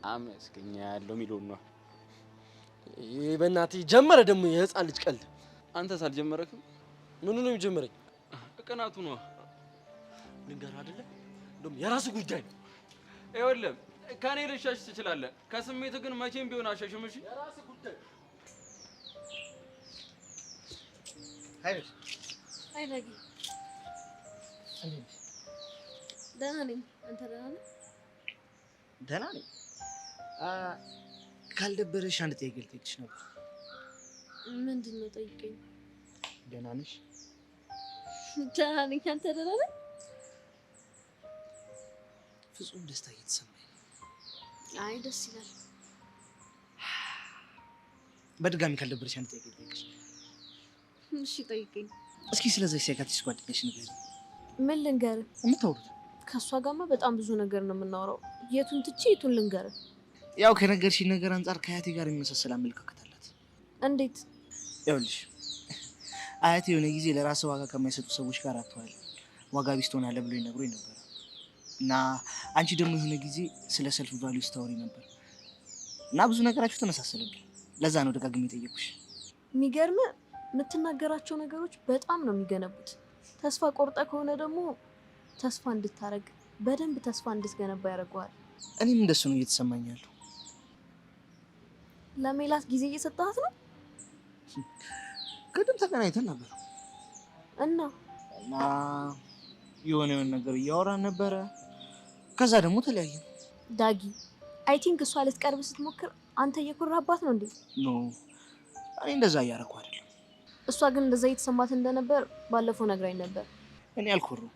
አመስግኛለሁ የሚለውን ነው። ይሄ በእናትህ ጀመረ ደግሞ የህፃን ልጅ ቀልድ። አንተስ አልጀመረክም? ምኑ ነው የሚጀምረኝ? ቅናቱ ነው። ልንገርህ አይደለ እንደውም የራሱ ጉዳይ ነው። ይኸውልህ ከኔ ልሻሽ ትችላለህ፣ ከስሜት ግን መቼም ቢሆን አሸሽም። እሺ የራሱ ጉዳይ። አይ ዳጊ፣ ደህና ነኝ። አንተ ደህና ነህ? ደህና ነኝ። ካልደበረሽ አንድ ጥያቄ ልጠይቅሽ ነበር። ምንድን ነው? ጠይቀኝ። ደህና ነሽ? ደህና ነኝ። አንተ ደህና ነህ? ፍጹም ደስታ እየተሰማኝ ነው። አይ ደስ ይላል። በድጋሚ ካልደበረሽ አንድ ጥያቄ ልጠይቅሽ። እሺ ጠይቀኝ። እስኪ ስለዛች psychiatrist ጓደኛሽ ንገሪኝ። ምን ልንገርህ? የምታወሩት ከእሷ ጋርማ በጣም ብዙ ነገር ነው የምናወራው። የቱን ትቼ የቱን ልንገርህ? ያው ከነገርሽኝ ነገር አንጻር ከአያቴ ጋር የሚመሳሰል አመለካከት አላት። እንዴት? ይኸውልሽ አያቴ የሆነ ጊዜ ለራስ ዋጋ ከማይሰጡ ሰዎች ጋር አትዋል፣ ዋጋ ቢስ ትሆናለህ ብሎ ይነግሮኝ ነበር። እና አንቺ ደግሞ የሆነ ጊዜ ስለ self value ስታወሪ ነበር እና ብዙ ነገራችሁ ተመሳሰለብኝ። ለዛ ነው ደጋግሜ የጠየኩሽ። የሚገርም የምትናገራቸው ነገሮች በጣም ነው የሚገነቡት። ተስፋ ቆርጠ ከሆነ ደግሞ ተስፋ እንድታረግ በደንብ ተስፋ እንድትገነባ ያደርገዋል። እኔም እንደሱ ነው እየተሰማኝ ያለው። ለሜላት ጊዜ እየሰጣት ነው? ቅድም ተገናኝተን ነበር እና እና የሆነ የሆነ ነገር እያወራን ነበረ። ከዛ ደግሞ ተለያየን። ዳጊ፣ I think እሷ ልትቀርብ ስትሞክር አንተ እየኮራህባት ነው እንዴ? No፣ እኔ እንደዛ እያደረኩ አይደለም። እሷ ግን እንደዛ እየተሰማት እንደነበር ባለፈው ነግራኝ ነበር። እኔ አልኮራሁም።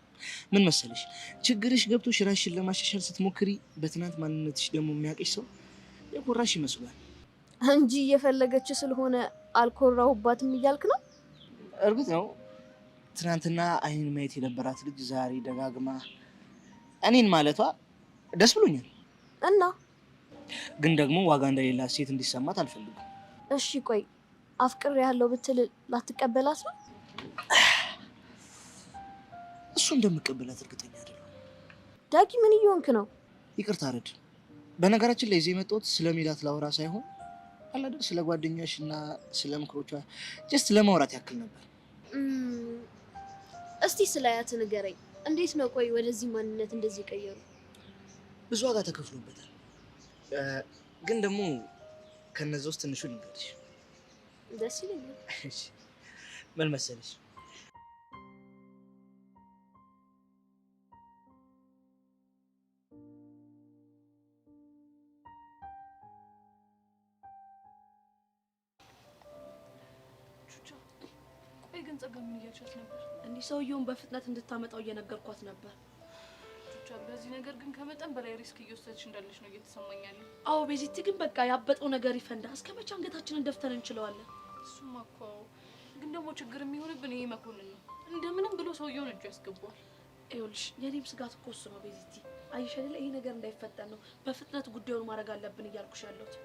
ምን መሰለሽ፣ ችግርሽ ገብቶሽ ራስሽን ለማሻሻል ስትሞክሪ በትናንት ማንነትሽ ደግሞ የሚያውቅሽ ሰው የኮራሽ ይመስሏል እንጂ እየፈለገች ስለሆነ አልኮራሁባትም እያልክ ነው? እርግጥ ነው ትናንትና አይንን ማየት የነበራት ልጅ ዛሬ ደጋግማ እኔን ማለቷ ደስ ብሎኛል። እና ግን ደግሞ ዋጋ እንደሌላት ሴት እንዲሰማት አልፈልግም። እሺ ቆይ አፍቅሬ ያለው ብትል ላትቀበላት ነው? እሱ እንደምቀበላት እርግጠኛ አይደለሁም። ዳጊ ምን እየሆንክ ነው? ይቅርታ ረድ። በነገራችን ላይ እዚህ የመጣሁት ስለ ሜላት ላወራ ሳይሆን አላደር ስለ ጓደኛሽ እና ስለ ምክሮቿ just ለማውራት ያክል ነበር። እስቲ ስለ አያት ንገረኝ። እንዴት ነው ቆይ ወደዚህ ማንነት እንደዚህ ቀየሩ? ብዙ ዋጋ ተከፍሎበታል። ግን ደግሞ ከነዛ ውስጥ ትንሹ ልንገርሽ። ደስ ይለኛል። ምን መሰለሽ፣ ቆይ ግን ጸጋ ምን እያልሻት ነበር? እንዲህ ሰውየውን በፍጥነት እንድታመጣው እየነገርኳት ነበር። ቹቻ፣ በዚህ ነገር ግን ከመጠን በላይ risk እየወሰድሽ እንዳለሽ ነው እየተሰማኝ ያለው። አዎ ቤዚቲ፣ ግን በቃ ያበጠው ነገር ይፈንዳ። እስከ መቼ አንገታችንን ደፍተን እንችለዋለን? እሱማ እኮ ግን ደግሞ ችግር የሚሆንብን ይሄ መኮንን ነው። እንደምንም ብሎ ሰውየውን እጁ ያስገባዋል። ይኸውልሽ የኔም ስጋት እኮ እሱ ነው ቤዚቲ። አየሽ አይደለ ይሄ ነገር እንዳይፈጠር ነው በፍጥነት ጉዳዩን ማድረግ አለብን እያልኩሽ ያለሁት።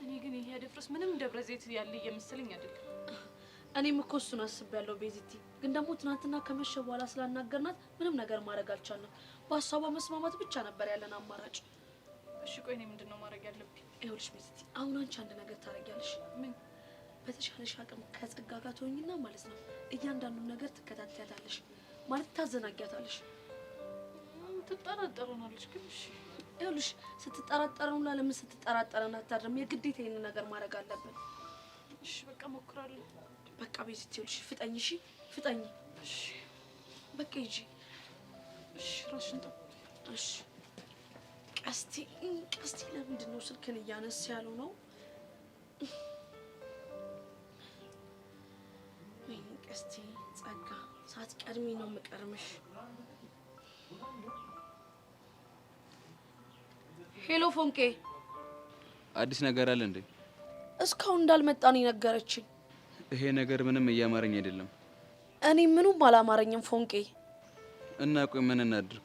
እኔ ግን ይሄ አደፍርስ ምንም ደብረ ዘይት ያለ እየመሰለኝ አይደለም። እኔም እኮ እሱን አስቤያለሁ ቤዚቲ። ግን ደግሞ ትናንትና ከመሸ በኋላ ስላናገርናት ምንም ነገር ማድረግ አልቻልንም። በሀሳቧ መስማማት ብቻ ነበር ያለን አማራጭ። እሺ ቆይ እኔ ምንድን ነው ማድረግ ያለብኝ? ይኸውልሽ ቤዚቲ፣ አሁን አንቺ አንድ ነገር ታደርጊያለሽ። ምን? በተሻለሽ አቅም ከጸጋ ጋር ትሆኝና ማለት ነው እያንዳንዱን ነገር ትከታተያታለሽ፣ ማለት ታዘናጊያታለሽ። ትጠራጠረናለች ግን እሺ። ይኸውልሽ ስትጠራጠረው እና ለምን ስትጠራጠረን አታድርም? የግዴታ ይሄንን ነገር ማድረግ አለብን። እሺ በቃ እሞክራለሁ። በቃ ቤዚቲ፣ ይኸውልሽ ፍጠኝ። እሺ ፍጠኝ። እሺ በቃ ሂጂ። እሺ ራስሽን ጠብቂ። እሺ ቀስቲ፣ ቀስቲ ለምንድን ነው ስልክን እያነሳ ያለው ነው? ወይኔ ቀስቲ፣ ጸጋ ሳትቀድሚ ነው የምቀርምሽ። Hello ፎንቄ፣ አዲስ ነገር አለ እንዴ? እስካሁን እንዳልመጣ ነው የነገረችኝ። ይሄ ነገር ምንም እያማረኝ አይደለም። እኔ ምኑም አላማረኝም ፎንቄ። እና ቆይ ምን እናድርግ?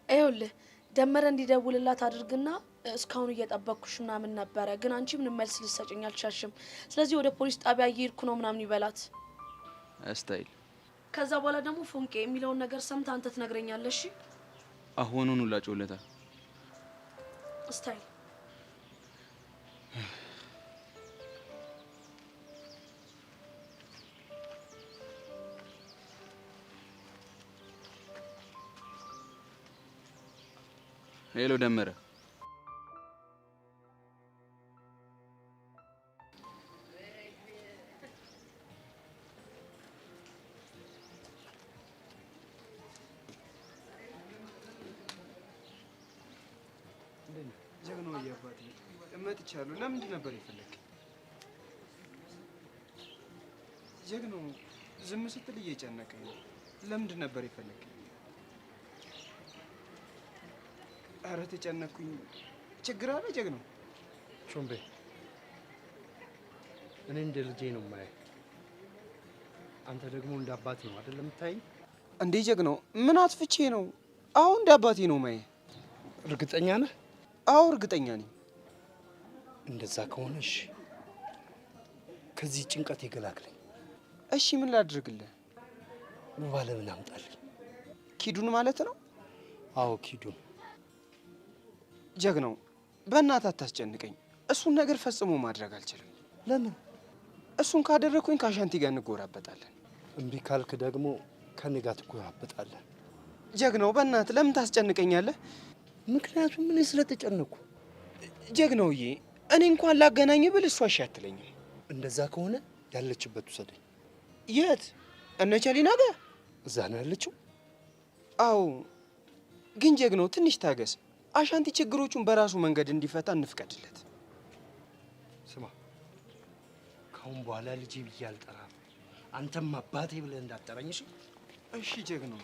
ይኸውልህ ደመረ እንዲደውልላት አድርግና እስካሁን እየጠበቅኩሽ ምናምን ነበረ፣ ግን አንቺ ምንም መልስ ልትሰጭኝ አልቻልሽም። ስለዚህ ወደ ፖሊስ ጣቢያ እየሄድኩ ነው ምናምን ይበላት ስታይል። ከዛ በኋላ ደግሞ ፎንቄ የሚለውን ነገር ሰምተህ አንተ ትነግረኛለሽ። እሺ? አሁኑኑ ላጮለታል። ስታይል Hello ደመረ፣ ጀግናው አባቴ መጥቻለሁ። ለምንድን ነበር የፈለግከኝ? ጀግናው ዝም ስትል እየጨነቀኝ ነው። ለምንድን ነበር የፈለግከኝ? ኧረ ተጨነቅኩኝ። ችግር አለ ጀግናው? ቾምቤ፣ እኔ እንደ ልጄ ነው የማየህ። አንተ ደግሞ እንደ አባቴ ነው አይደል የምታየኝ? እንዴ ጀግናው፣ ምን አጥፍቼ ነው? አዎ እንደ አባቴ ነው የማየህ። እርግጠኛ ነህ? አዎ እርግጠኛ ነኝ። እንደዛ ከሆነ እሺ፣ ከዚህ ጭንቀት ይገላግለኝ። እሺ ምን ላድርግልህ? ውባለምን አምጣልኝ። ኪዱን ማለት ነው? አዎ ኪዱን። ጀግናው በእናትህ አታስጨንቀኝ። እሱን ነገር ፈጽሞ ማድረግ አልችልም። ለምን? እሱን ካደረግኩኝ ከአሻንቲ ጋር እንጎራበጣለን። እምቢ ካልክ ደግሞ ከኔ ጋር ትጎራበጣለህ። ጀግናው በእናትህ ለምን ታስጨንቀኛለህ? ምክንያቱም እኔ ስለተጨነኩ። ጀግናውዬ እኔ እንኳን ላገናኝ ብል እሷ እሺ አትለኝም። እንደዛ ከሆነ ያለችበት ውሰደኝ። የት? እነ ቸሊና ጋር? እዛ ነው ያለችው? አዎ። ግን ጀግናው ትንሽ ታገስ። አሻንቲ ችግሮቹን በራሱ መንገድ እንዲፈታ እንፍቀድለት። ስማ፣ ካሁን በኋላ ልጄ ብዬ አልጠራም። አንተም አባቴ ብለህ እንዳትጠራኝ እሺ? እሺ ጀግናው።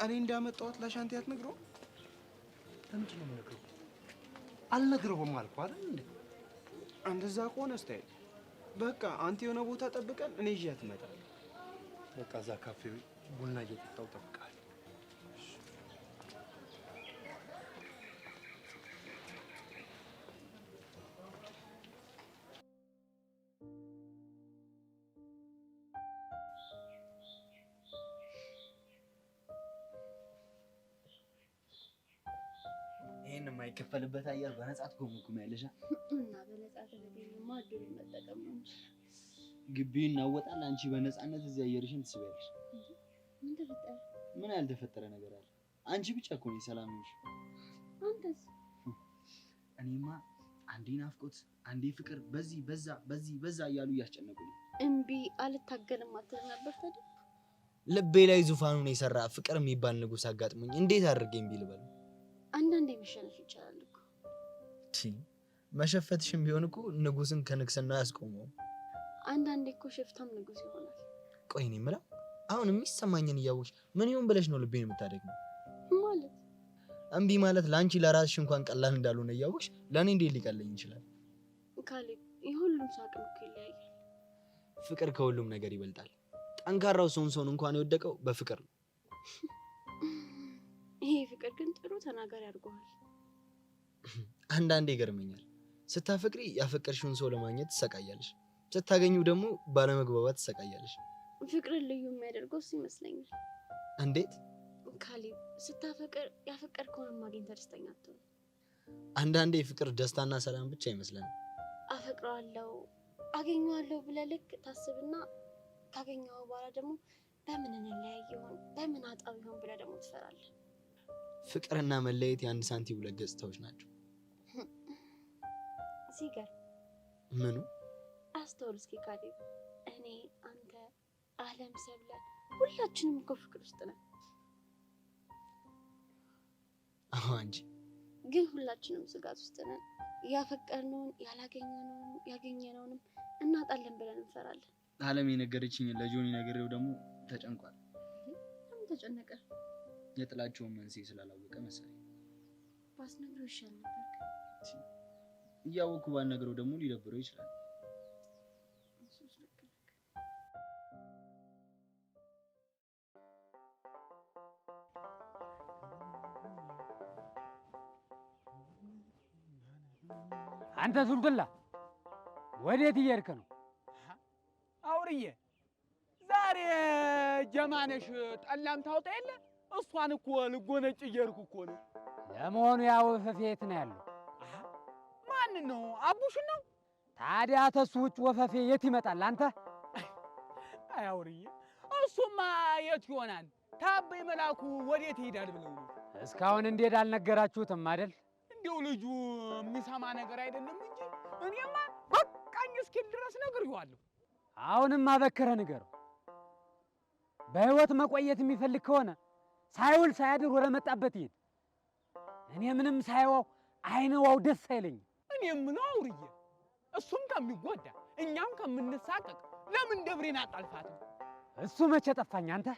እኔ እንዳመጣኋት ለአሻንቲ አትነግረውም? ለምንድን ነው የምነግረው? አልነግረውም አልኩህ አይደል እንዴ? እንደዛ ከሆነ ስታይል በቃ አንተ የሆነ ቦታ ጠብቀን፣ እኔ ይዣት እመጣለሁ። በቃ እዛ ካፌ ቡና እየጠጣሁ እጠብቅሃለሁ። ይሄን የማይከፈልበት አየር በነፃ ትጎመጉሚያለሽ። እና በነፃ ከተገኘማ እድሉን መጠቀም ነው እንጂ። ግቢውን እናወጣል፣ አንቺ በነፃነት እዚህ አየርሽን ትስቢያለሽ። ምን ተፈጠረ? ምን ያልተፈጠረ ነገር አለ? አንቺ ብቻ እኮ ነሽ ሰላም ነሽ። አንተስ? እኔማ አንዴ ናፍቆት፣ አንዴ ፍቅር፣ በዚህ በዛ በዚህ በዛ እያሉ እያስጨነቁኝ። እምቢ አልታገልም አትልም ነበር ታዲያ? ልቤ ላይ ዙፋኑን የሰራ ፍቅር የሚባል ንጉስ አጋጥሞኝ እንዴት አድርጌ እምቢ ልበል? አንዳንዴ መሸነፍ ይቻላል እኮ። መሸፈትሽም ቢሆን እኮ ንጉስን ከንግስና ያስቆመው። አንዳንዴ እኮ ሽፍታም ንጉስ ይሆናል። ቆይ እኔ የምለው አሁን የሚሰማኝን እያወቅሽ ምን ይሁን ብለሽ ነው ልቤን የምታደግመው? ማለት እምቢ ማለት ለአንቺ ለራስሽ እንኳን ቀላል እንዳልሆነ እያወቅሽ ለእኔ እንዴት ሊቀለኝ ይችላል? ካሌብ፣ የሁሉም ሰው አቅም እኮ ይለያያል። ፍቅር ከሁሉም ነገር ይበልጣል። ጠንካራው ሰውን እንኳን የወደቀው በፍቅር ነው። ይሄ ፍቅር ግን ጥሩ ተናጋሪ አድርጎሃል። አንዳንዴ ይገርመኛል። ስታፈቅሪ ያፈቀርሽውን ሰው ለማግኘት ትሰቃያለሽ፣ ስታገኙ ደግሞ ባለመግባባት ትሰቃያለሽ። ፍቅርን ልዩ የሚያደርገው እሱ ይመስለኛል። እንዴት? ካሌብ፣ ስታፈቅር ያፈቀርከውን ማግኘት ደስተኛ አትሆንም። አንዳንዴ ፍቅር ደስታና ሰላም ብቻ ይመስለናል። አፈቅረዋለሁ አገኘዋለሁ ብለህ ልክ ታስብና ካገኘኸው በኋላ ደግሞ በምን እንለያይ ይሆን በምን አጣው ይሆን ብለህ ደግሞ ትፈራለህ። ፍቅርና መለየት የአንድ ሳንቲም ሁለት ገጽታዎች ናቸው። ሲገርም። ምኑ? አስተውል እስኪ ካሌብ፣ እኔ፣ አንተ፣ አለም፣ ሰብለ ሁላችንም እኮ ፍቅር ውስጥ ነን። አዎ አንቺ ግን ሁላችንም ስጋት ውስጥ ነን። ያፈቀርነውን ያላገኘነውንም ያገኘነውንም እናጣለን ብለን እንፈራለን። አለም የነገረችኝ ለጆኒ ነግሬው ደግሞ ተጨንቋል። ለምን ተጨነቀ? የጥላቸውን መንስኤ ስላላወቀ መሰለኝ። ባስነግረው ይሻል ነበር። እያወቅኩ ባልነግረው ደግሞ ሊደብረው ይችላል። እሱስ ልክ ነህ። አንተ ሱልቱላ ወዴት እየሄድክ ነው? አውርዬ ዛሬ ጀማነሽ ጠላም ታውጣ የለ እሷን እኮ ልጎነጭ እየሄድኩ እኮ ነው። ለመሆኑ ያ ወፈፌ የት ነው ያለው? ማንን ነው? አቡሽን ነው። ታዲያ ተሱ ውጭ ወፈፌ የት ይመጣል? አንተ አይ አውርዬ፣ እሱማ የት ይሆናል? ታበይ መላኩ ወዴት ይሄዳል ብለው ነው። እስካሁን እንዴት አልነገራችሁትም አይደል? እንዲያው ልጁ የሚሰማ ነገር አይደለም እንጂ እኔማ በቃኝ እስኪል ድረስ ነግሬዋለሁ። አሁንም አበክረህ ንገረው። በህይወት መቆየት የሚፈልግ ከሆነ ሳይውል ሳያድር ወደ መጣበት ይሄድ። እኔ ምንም ሳይዋው አይነዋው ደስ አይለኝም። እኔ የምለው አውርዬ፣ እሱም ከሚጎዳ እኛም ከምንሳቀቅ ለምን ደብሬን አጣልፋትም? እሱ መቼ ጠፋኝ አንተ።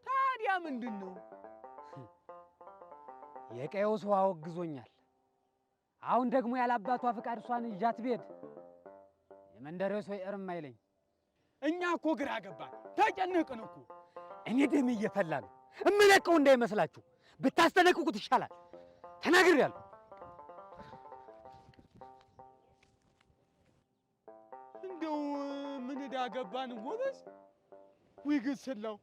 ታዲያ ምንድን ነው? የቀየው ሰው አወግዞኛል። አሁን ደግሞ ያላባቷ ፍቃድ እሷን ይዣት ብሄድ የመንደሬው ሰው እርም አይለኝ። እኛ እኮ ግራ ገባን፣ ተጨነቅን እኮ። እኔ ደሜ እየፈላ ነው። እምለቀው እንዳይመስላችሁ፣ ብታስጠነቅቁት ይሻላል። ተናግሬያለሁ። እንደው ምን ዕዳ ገባን ጎበዝ። ውይ ግስላው፣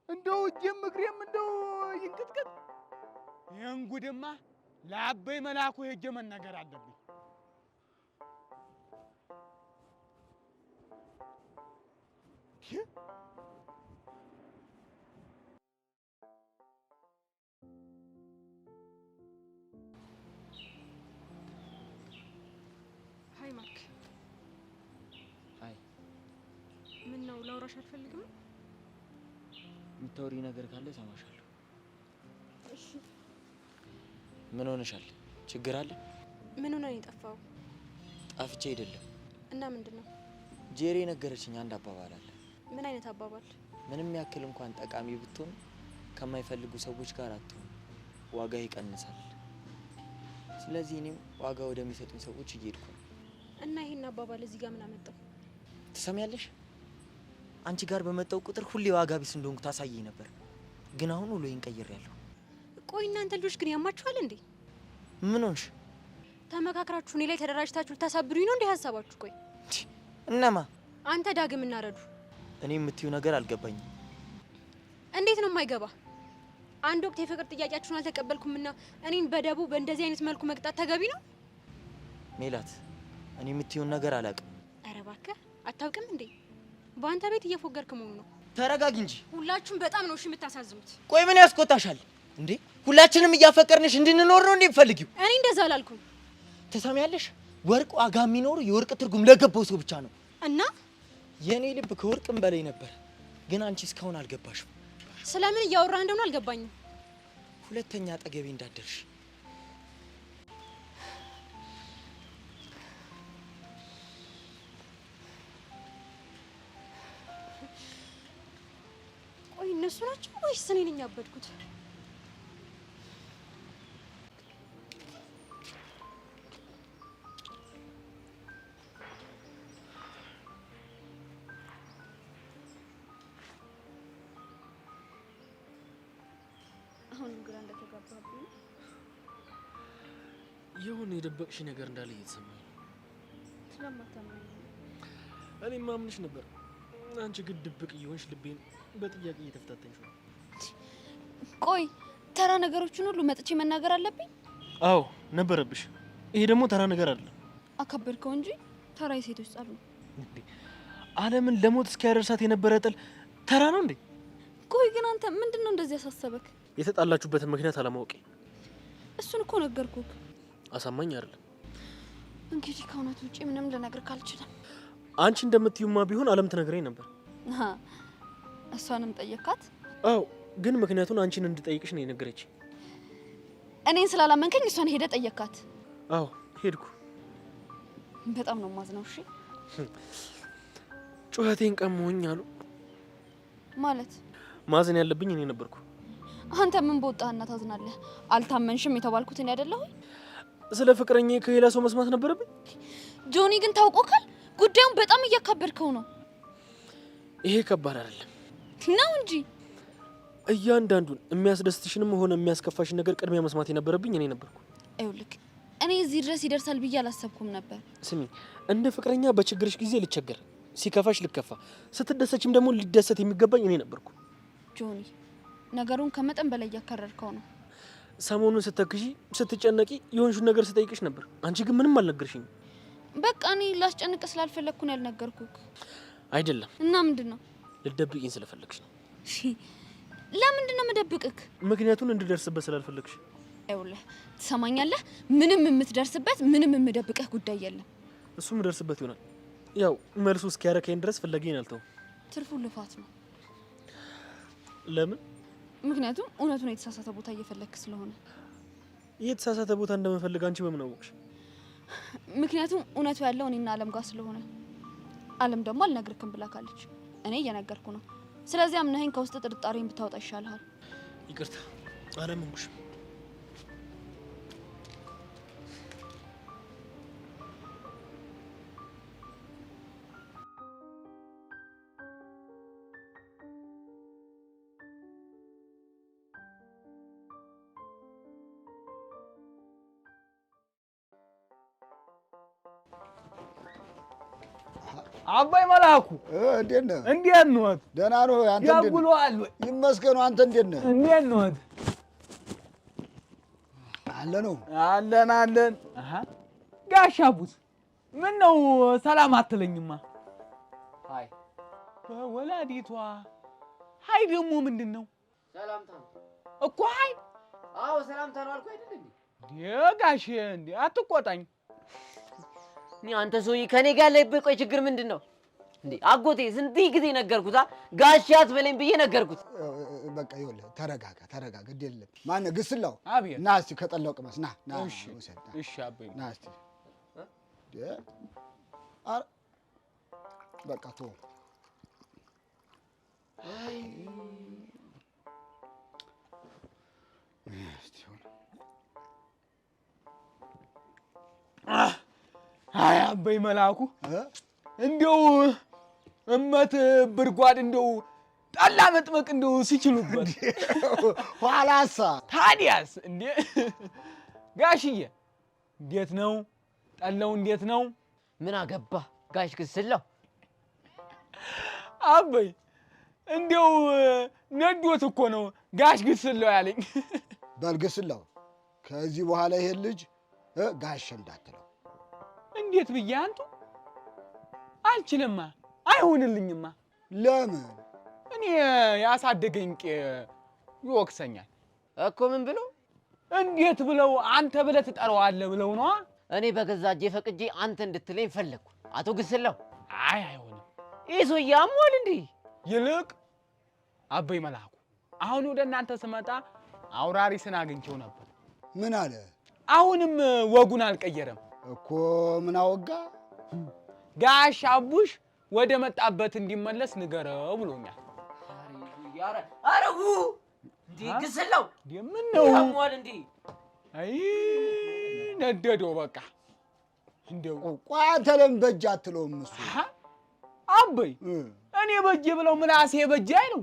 እንደው እጄም እግሬም እንደው ይንቅጥቅጥ። ይህን ጉድማ ለአበይ መላኩ ሄጄ መናገር አለብኝ። Hi ማርክ። Hi። ምን ነው ላውራሽ አልፈልግም? የምታወሪው ነገር ካለ እሰማሻለሁ። እሺ። ምን ሆነሻል? ችግር አለ? ምን ሆነ ነው የጠፋው? ጠፍቼ አይደለም። እና ምንድን ነው? ጄሪ የነገረችኝ አንድ አባባል አለ። ምን አይነት አባባል? ምንም ያክል እንኳን ጠቃሚ ብትሆን ከማይፈልጉ ሰዎች ጋር አትሆን፣ ዋጋ ይቀንሳል። ስለዚህ እኔም ዋጋ ወደሚሰጡኝ ሰዎች እየሄድኩ ነው። እና ይሄን አባባል እዚህ ጋር ምን አመጣው? ትሰሚያለሽ? አንቺ ጋር በመጣው ቁጥር ሁሌ ዋጋ ቢስ እንደሆንኩ ታሳየኝ ነበር፣ ግን አሁን ውሎዬን ቀይሬያለሁ። ቆይ እናንተ ልጆች ግን ያማችኋል እንዴ? ምን ሆንሽ? ተመካክራችሁ እኔ ላይ ተደራጅታችሁ ልታሳብዱኝ ነው እንዴ ሀሳባችሁ? ቆይ እነማ? አንተ ዳግም እና ረዱ። እኔ የምትዩ ነገር አልገባኝም። እንዴት ነው የማይገባ? አንድ ወቅት የፍቅር ጥያቄያችሁን አልተቀበልኩምና እኔን በደቡ በእንደዚህ አይነት መልኩ መቅጣት ተገቢ ነው? ሜላት፣ እኔ የምትዩን ነገር አላውቅም። ኧረ እባክህ አታውቅም እንዴ? በአንተ ቤት እየፎገርክ መሆኑ ነው። ተረጋጊ እንጂ። ሁላችሁም በጣም ነው እሺ የምታሳዝኑት። ቆይ ምን ያስቆጣሻል እንዴ? ሁላችንም እያፈቀርንሽ እንድንኖር ነው እንዴ የምትፈልጊው? እኔ እንደዛ አላልኩም። ትሰሚያለሽ? ወርቅ ዋጋ የሚኖሩ የወርቅ ትርጉም ለገባው ሰው ብቻ ነው። እና የእኔ ልብ ከወርቅም በላይ ነበር፣ ግን አንቺ እስካሁን አልገባሽም። ስለምን እያወራህ እንደሆነ አልገባኝም። ሁለተኛ አጠገቤ እንዳትደርሽ። ቆይ እነሱ ናቸው ወይስ እኔ ነኝ ያበድኩት? አሁንም ግራ እንደተጋባብኝ ነው። የሆነ የደበቅሽ ነገር እንዳለ እየተሰማኝ ነው። ስለማታምነኝ ነው። እኔ ማምንሽ ነበር። አንቺ ግን ድብቅ እየሆንሽ ልቤን በጥያቄ እየተፈታተንሽ ነው። ቆይ ተራ ነገሮችን ሁሉ መጥቼ መናገር አለብኝ? አዎ ነበረብሽ። ይሄ ደግሞ ተራ ነገር አይደለም። አካበድከው እንጂ ተራ የሴቶች ጸብ ነው። እንዴ ዓለምን ለሞት እስኪያደርሳት የነበረ ጥል ተራ ነው እንዴ? ቆይ ግን አንተ ምንድን ነው እንደዚህ ያሳሰበክ? የተጣላችሁበትን ምክንያት አለማወቄ። እሱን እኮ ነገርኩህ። አሳማኝ አይደለም። እንግዲህ ከእውነት ውጪ ምንም ልነግርህ አልችልም። አንቺ እንደምትዩማ ቢሆን ዓለም ትነግረኝ ነበር። እሷንም ጠየካት? አዎ፣ ግን ምክንያቱን አንቺን እንድጠይቅሽ ነው የነገረችኝ። እኔን ስላላመንከኝ እሷን ሄደ ጠየካት? አዎ ሄድኩ። በጣም ነው የማዝነው። እሺ ጩኸቴን ቀሙኝ አሉ። ማለት ማዘን ያለብኝ እኔ ነበርኩ። አንተ ምን በወጣህና ታዝናለህ? አልታመንሽም የተባልኩት እኔ አይደለሁም? ስለ ፍቅረኛዬ ከሌላ ሰው መስማት ነበረብኝ? ጆኒ ግን ታውቆካል። ጉዳዩን በጣም እያካበድከው ነው። ይሄ ከባድ አይደለም ነው እንጂ እያንዳንዱን የሚያስደስትሽንም ሆነ የሚያስከፋሽን ነገር ቅድሚያ መስማት የነበረብኝ እኔ ነበርኩ። ይኸውልህ እኔ እዚህ ድረስ ይደርሳል ብዬ አላሰብኩም ነበር። ስሚ፣ እንደ ፍቅረኛ በችግርሽ ጊዜ ልቸገር፣ ሲከፋሽ ልከፋ፣ ስትደሰችም ደግሞ ሊደሰት የሚገባኝ እኔ ነበርኩ። ጆኒ፣ ነገሩን ከመጠን በላይ እያከረርከው ነው። ሰሞኑን ስተክዢ ስትጨነቂ የሆንሽውን ነገር ስጠይቅሽ ነበር። አንቺ ግን ምንም አልነገርሽኝም። በቃ እኔ ላስጨንቅ ስላልፈለግኩ ነው ያልነገርኩክ። አይደለም። እና ምንድን ነው? ልደብቂኝ ስለፈለግሽ ነው። ለምንድን ነው የምደብቅክ? ምክንያቱን እንድደርስበት ስላልፈለግሽ። ይኸውልህ፣ ትሰማኛለህ? ምንም የምትደርስበት ምንም የምደብቅህ ጉዳይ የለም። እሱ የምደርስበት ይሆናል። ያው መልሱ እስኪያረካኝ ድረስ ፍለጋዬን አልተውም። ትርፉ ልፋት ነው። ለምን? ምክንያቱም እውነቱን የተሳሳተ ቦታ እየፈለግክ ስለሆነ። የተሳሳተ ቦታ እንደምፈልግ አንቺ በምን አወቅሽ? ምክንያቱም እውነቱ ያለው እኔና አለም ጋር ስለሆነ። አለም ደግሞ አልነግርክም ብላካለች። እኔ እየነገርኩ ነው። ስለዚህ አምነኸኝ ከውስጥ ጥርጣሬን ብታወጣ ይሻልሃል። ይቅርታ አላመንኩሽም። አባይ መላኩ እንዴት ነህ? እንዴት ነዎት? ደህና ነው። አንተ እንዴት ነህ? ያጉለዋል ወይ? ይመስገን። አንተ እንዴት ነህ? እንዴት ነዎት? አለ ነው አለን አለን። አሃ ጋሽ አቡስ ምን ነው ሰላም አትለኝማ? Hi በወላዲቷ hi ደግሞ ምንድን ነው? ሰላምታ ነው እኮ hi። አዎ ሰላምታ ነው አልኩህ አይደል እንዴ? ጋሼ እንዴ አትቆጣኝ። እኔ አንተ ሰውዬ ከኔ ጋር ያለብህ ቆይ ችግር ምንድን ነው እንዴ? አጎቴ ስንት ጊዜ ነገርኩት፣ ጋሼ አትበለኝ ብዬ ነገርኩት። በቃ ይኸውልህ፣ ተረጋጋ ተረጋጋ። ግድ የለም። ማነህ ግስላው? አቤት። ና እስኪ ከጠላው ቅመስ። ና ና፣ ውሰድ። እሺ አበይ፣ ና እስኪ። በቃ ተወው። አይ አበይ መላኩ እንደው እመት ብርጓድ እንደው ጠላ መጥመቅ እንደው ሲችሉበት ኋላሳ ታዲያስ እንዴ ጋሽዬ እንዴት ነው ጠላው? እንዴት ነው? ምን አገባ ጋሽ ግስላው? አበይ እንደው ነዶት እኮ ነው ጋሽ ግስላው ያለኝ። በል ግስላው፣ ከዚህ በኋላ ይሄን ልጅ ጋሽ እንዳትለው። እንዴት ብዬ አንቱ አልችልማ፣ አይሆንልኝማ። ለምን? እኔ ያሳደገኝ ቄ ይወቅሰኛል እኮ። ምን ብሎ? እንዴት ብለው አንተ ብለህ ትጠራዋለህ ብለው ነዋ። እኔ በገዛ እጄ ፈቅጄ አንተ እንድትለኝ ፈለግኩ አቶ ግስላው። አይ አይሆንም። ይህ ሰውዬ አሟል እንዴ? ይልቅ አበይ መላኩ አሁን ወደ እናንተ ስመጣ አውራሪስን አግኝቼው ነበር። ምን አለ? አሁንም ወጉን አልቀየረም እኮ። ምን አወጋ? ጋሽ አቡሽ ወደ መጣበት እንዲመለስ ንገረው ብሎኛል። ኧረ እንዴ ግስላው፣ ምን ነው አሟል እንዴ? አይ ነደደው በቃ። እንደው ቆይ አንተ ለምን በእጅ አትለውም? እሱ አበይ እኔ በእጄ ብለው ምላሴ በእጄ አይለው።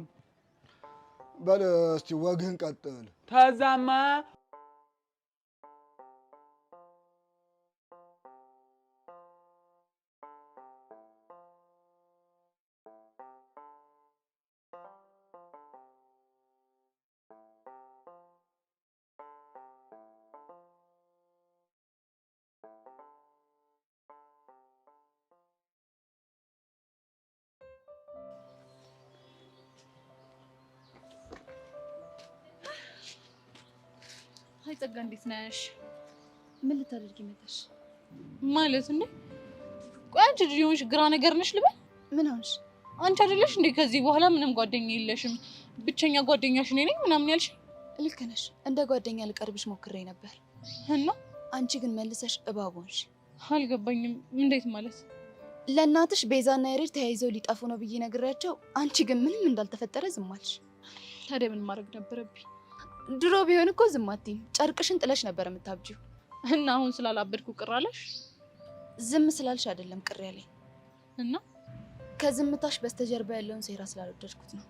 በል እስቲ ወግህን ቀጥል። ተዛማ Hi ጸጋ፣ እንዴት ነሽ? ምን ልታደርጊ መጣሽ? ማለት እንዴ? ቆይ አንቺ ልጅ የሆንሽ ግራ ነገር ነሽ ልበል? ምን ሆንሽ? አንቺ አይደለሽ እንዴ ከዚህ በኋላ ምንም ጓደኛ የለሽም፣ ብቸኛ ጓደኛሽ እኔ ነኝ ምናምን ያልሽ? ልክ ነሽ። እንደ ጓደኛ ልቀርብሽ ሞክሬ ነበር እና አንቺ ግን መልሰሽ እባብ ሆንሽ። አልገባኝም። እንዴት ማለት? ለእናትሽ ቤዛና ያሬድ ተያይዘው ሊጠፉ ነው ብዬ ነግሬያቸው፣ አንቺ ግን ምንም እንዳልተፈጠረ ዝም አልሽ። ታዲያ ምን ማድረግ ነበረብኝ? ድሮ ቢሆን እኮ ዝም አትይም፣ ጨርቅሽን ጥለሽ ነበር የምታብጂው። እና አሁን ስላላበድኩ ቅር አለሽ? ዝም ስላልሽ አይደለም ቅር ያለኝ፣ እና ከዝምታሽ በስተጀርባ ያለውን ሴራ ስላልወደድኩት ነው።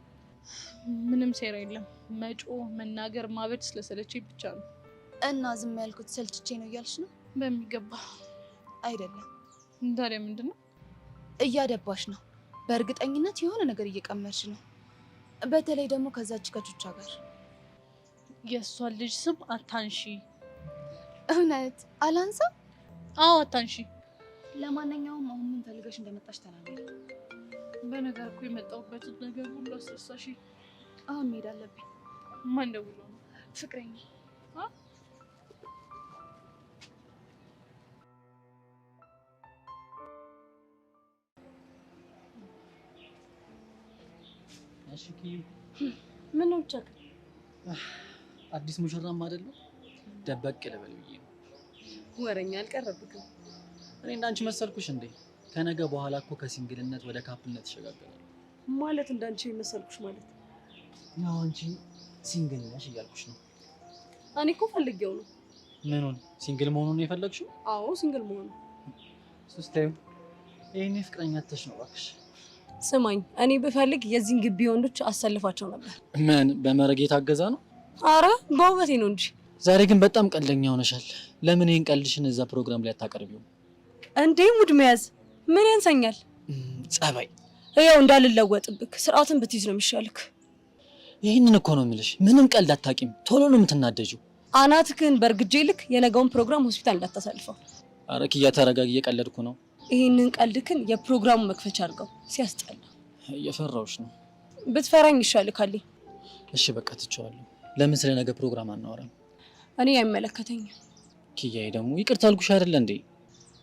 ምንም ሴራ የለም። መጮህ፣ መናገር፣ ማበድ ስለሰለቸኝ ብቻ ነው። እና ዝም ያልኩት ሰልችቼ ነው እያልሽ ነው? በሚገባ። አይደለም። ታዲያ ምንድን ነው? እያደባሽ ነው። በእርግጠኝነት የሆነ ነገር እየቀመርሽ ነው። በተለይ ደግሞ ከዛች ከቹቻ ጋር። የእሷን ልጅ ስም አታንሺ። እውነት አላንሳ? አዎ አታንሺ። ለማንኛውም አሁን ምን ፈልገሽ እንደመጣሽ ተናገሪ። በነገር እኮ የመጣሁበትን ነገር ሁሉ አስረሳሽ። አሁን መሄድ አለብኝ። ማን ደውሎ ነው? ፍቅረኛ። እሺ ኪዩ፣ ምን ነው ብቻ አዲስ ሙሽራም አይደለም ደበቅ ልበል ብዬ ነው። ወረኛ አልቀረብክም። እኔ እንዳንቺ መሰልኩሽ እንዴ? ከነገ በኋላ እኮ ከ single ነት ወደ couple ነት እሸጋገራለሁ። ማለት እንዳንቺ መሰልኩሽ ማለት? ያው አንቺ single ነሽ እያልኩሽ ነው። እኔ እኮ ፈልጌው ነው። ምኑን? Single መሆኑን ነው የፈለግሽው? አዎ single መሆኑ። ሶስታዩ ይሄኔ ፍቅረኛ ተሽ ነው እባክሽ። ስማኝ፣ እኔ ብፈልግ የዚህን ግቢ ወንዶች አሰልፋቸው ነበር። ምን በመረግ የታገዛ ነው? አረ በውበቴ ነው እንጂ። ዛሬ ግን በጣም ቀልደኛ ሆነሻል። ለምን ይሄን ቀልድሽን እዛ ፕሮግራም ላይ አታቀርቢውም? እንዴ mood መያዝ ምን ያንሰኛል? ጸባይ ያው እንዳልለወጥብክ ስርዓትን ብትይዝ ነው የሚሻልክ። ይህንን እኮ ነው የምልሽ። ምንም ቀልድ አታውቂም። ቶሎ ነው የምትናደጂው። አናትክን በእርግጄ ልክ የነገውን ፕሮግራም ሆስፒታል እንዳታሳልፈው። አረ ኪያ ተረጋጊ፣ እየቀለድኩ ነው። ይህንን ቀልድክን የፕሮግራሙ መክፈቻ አድርገው። ሲያስጠላ። እየፈራሁሽ ነው። ብትፈራኝ ይሻልካል። እሺ በቃ ትቼዋለሁ። ለምን ስለ ነገ ፕሮግራም አናወራም? እኔ አይመለከተኝም። ኪያዬ ደግሞ ይቅርታ አልኩሽ አይደለ እንዴ?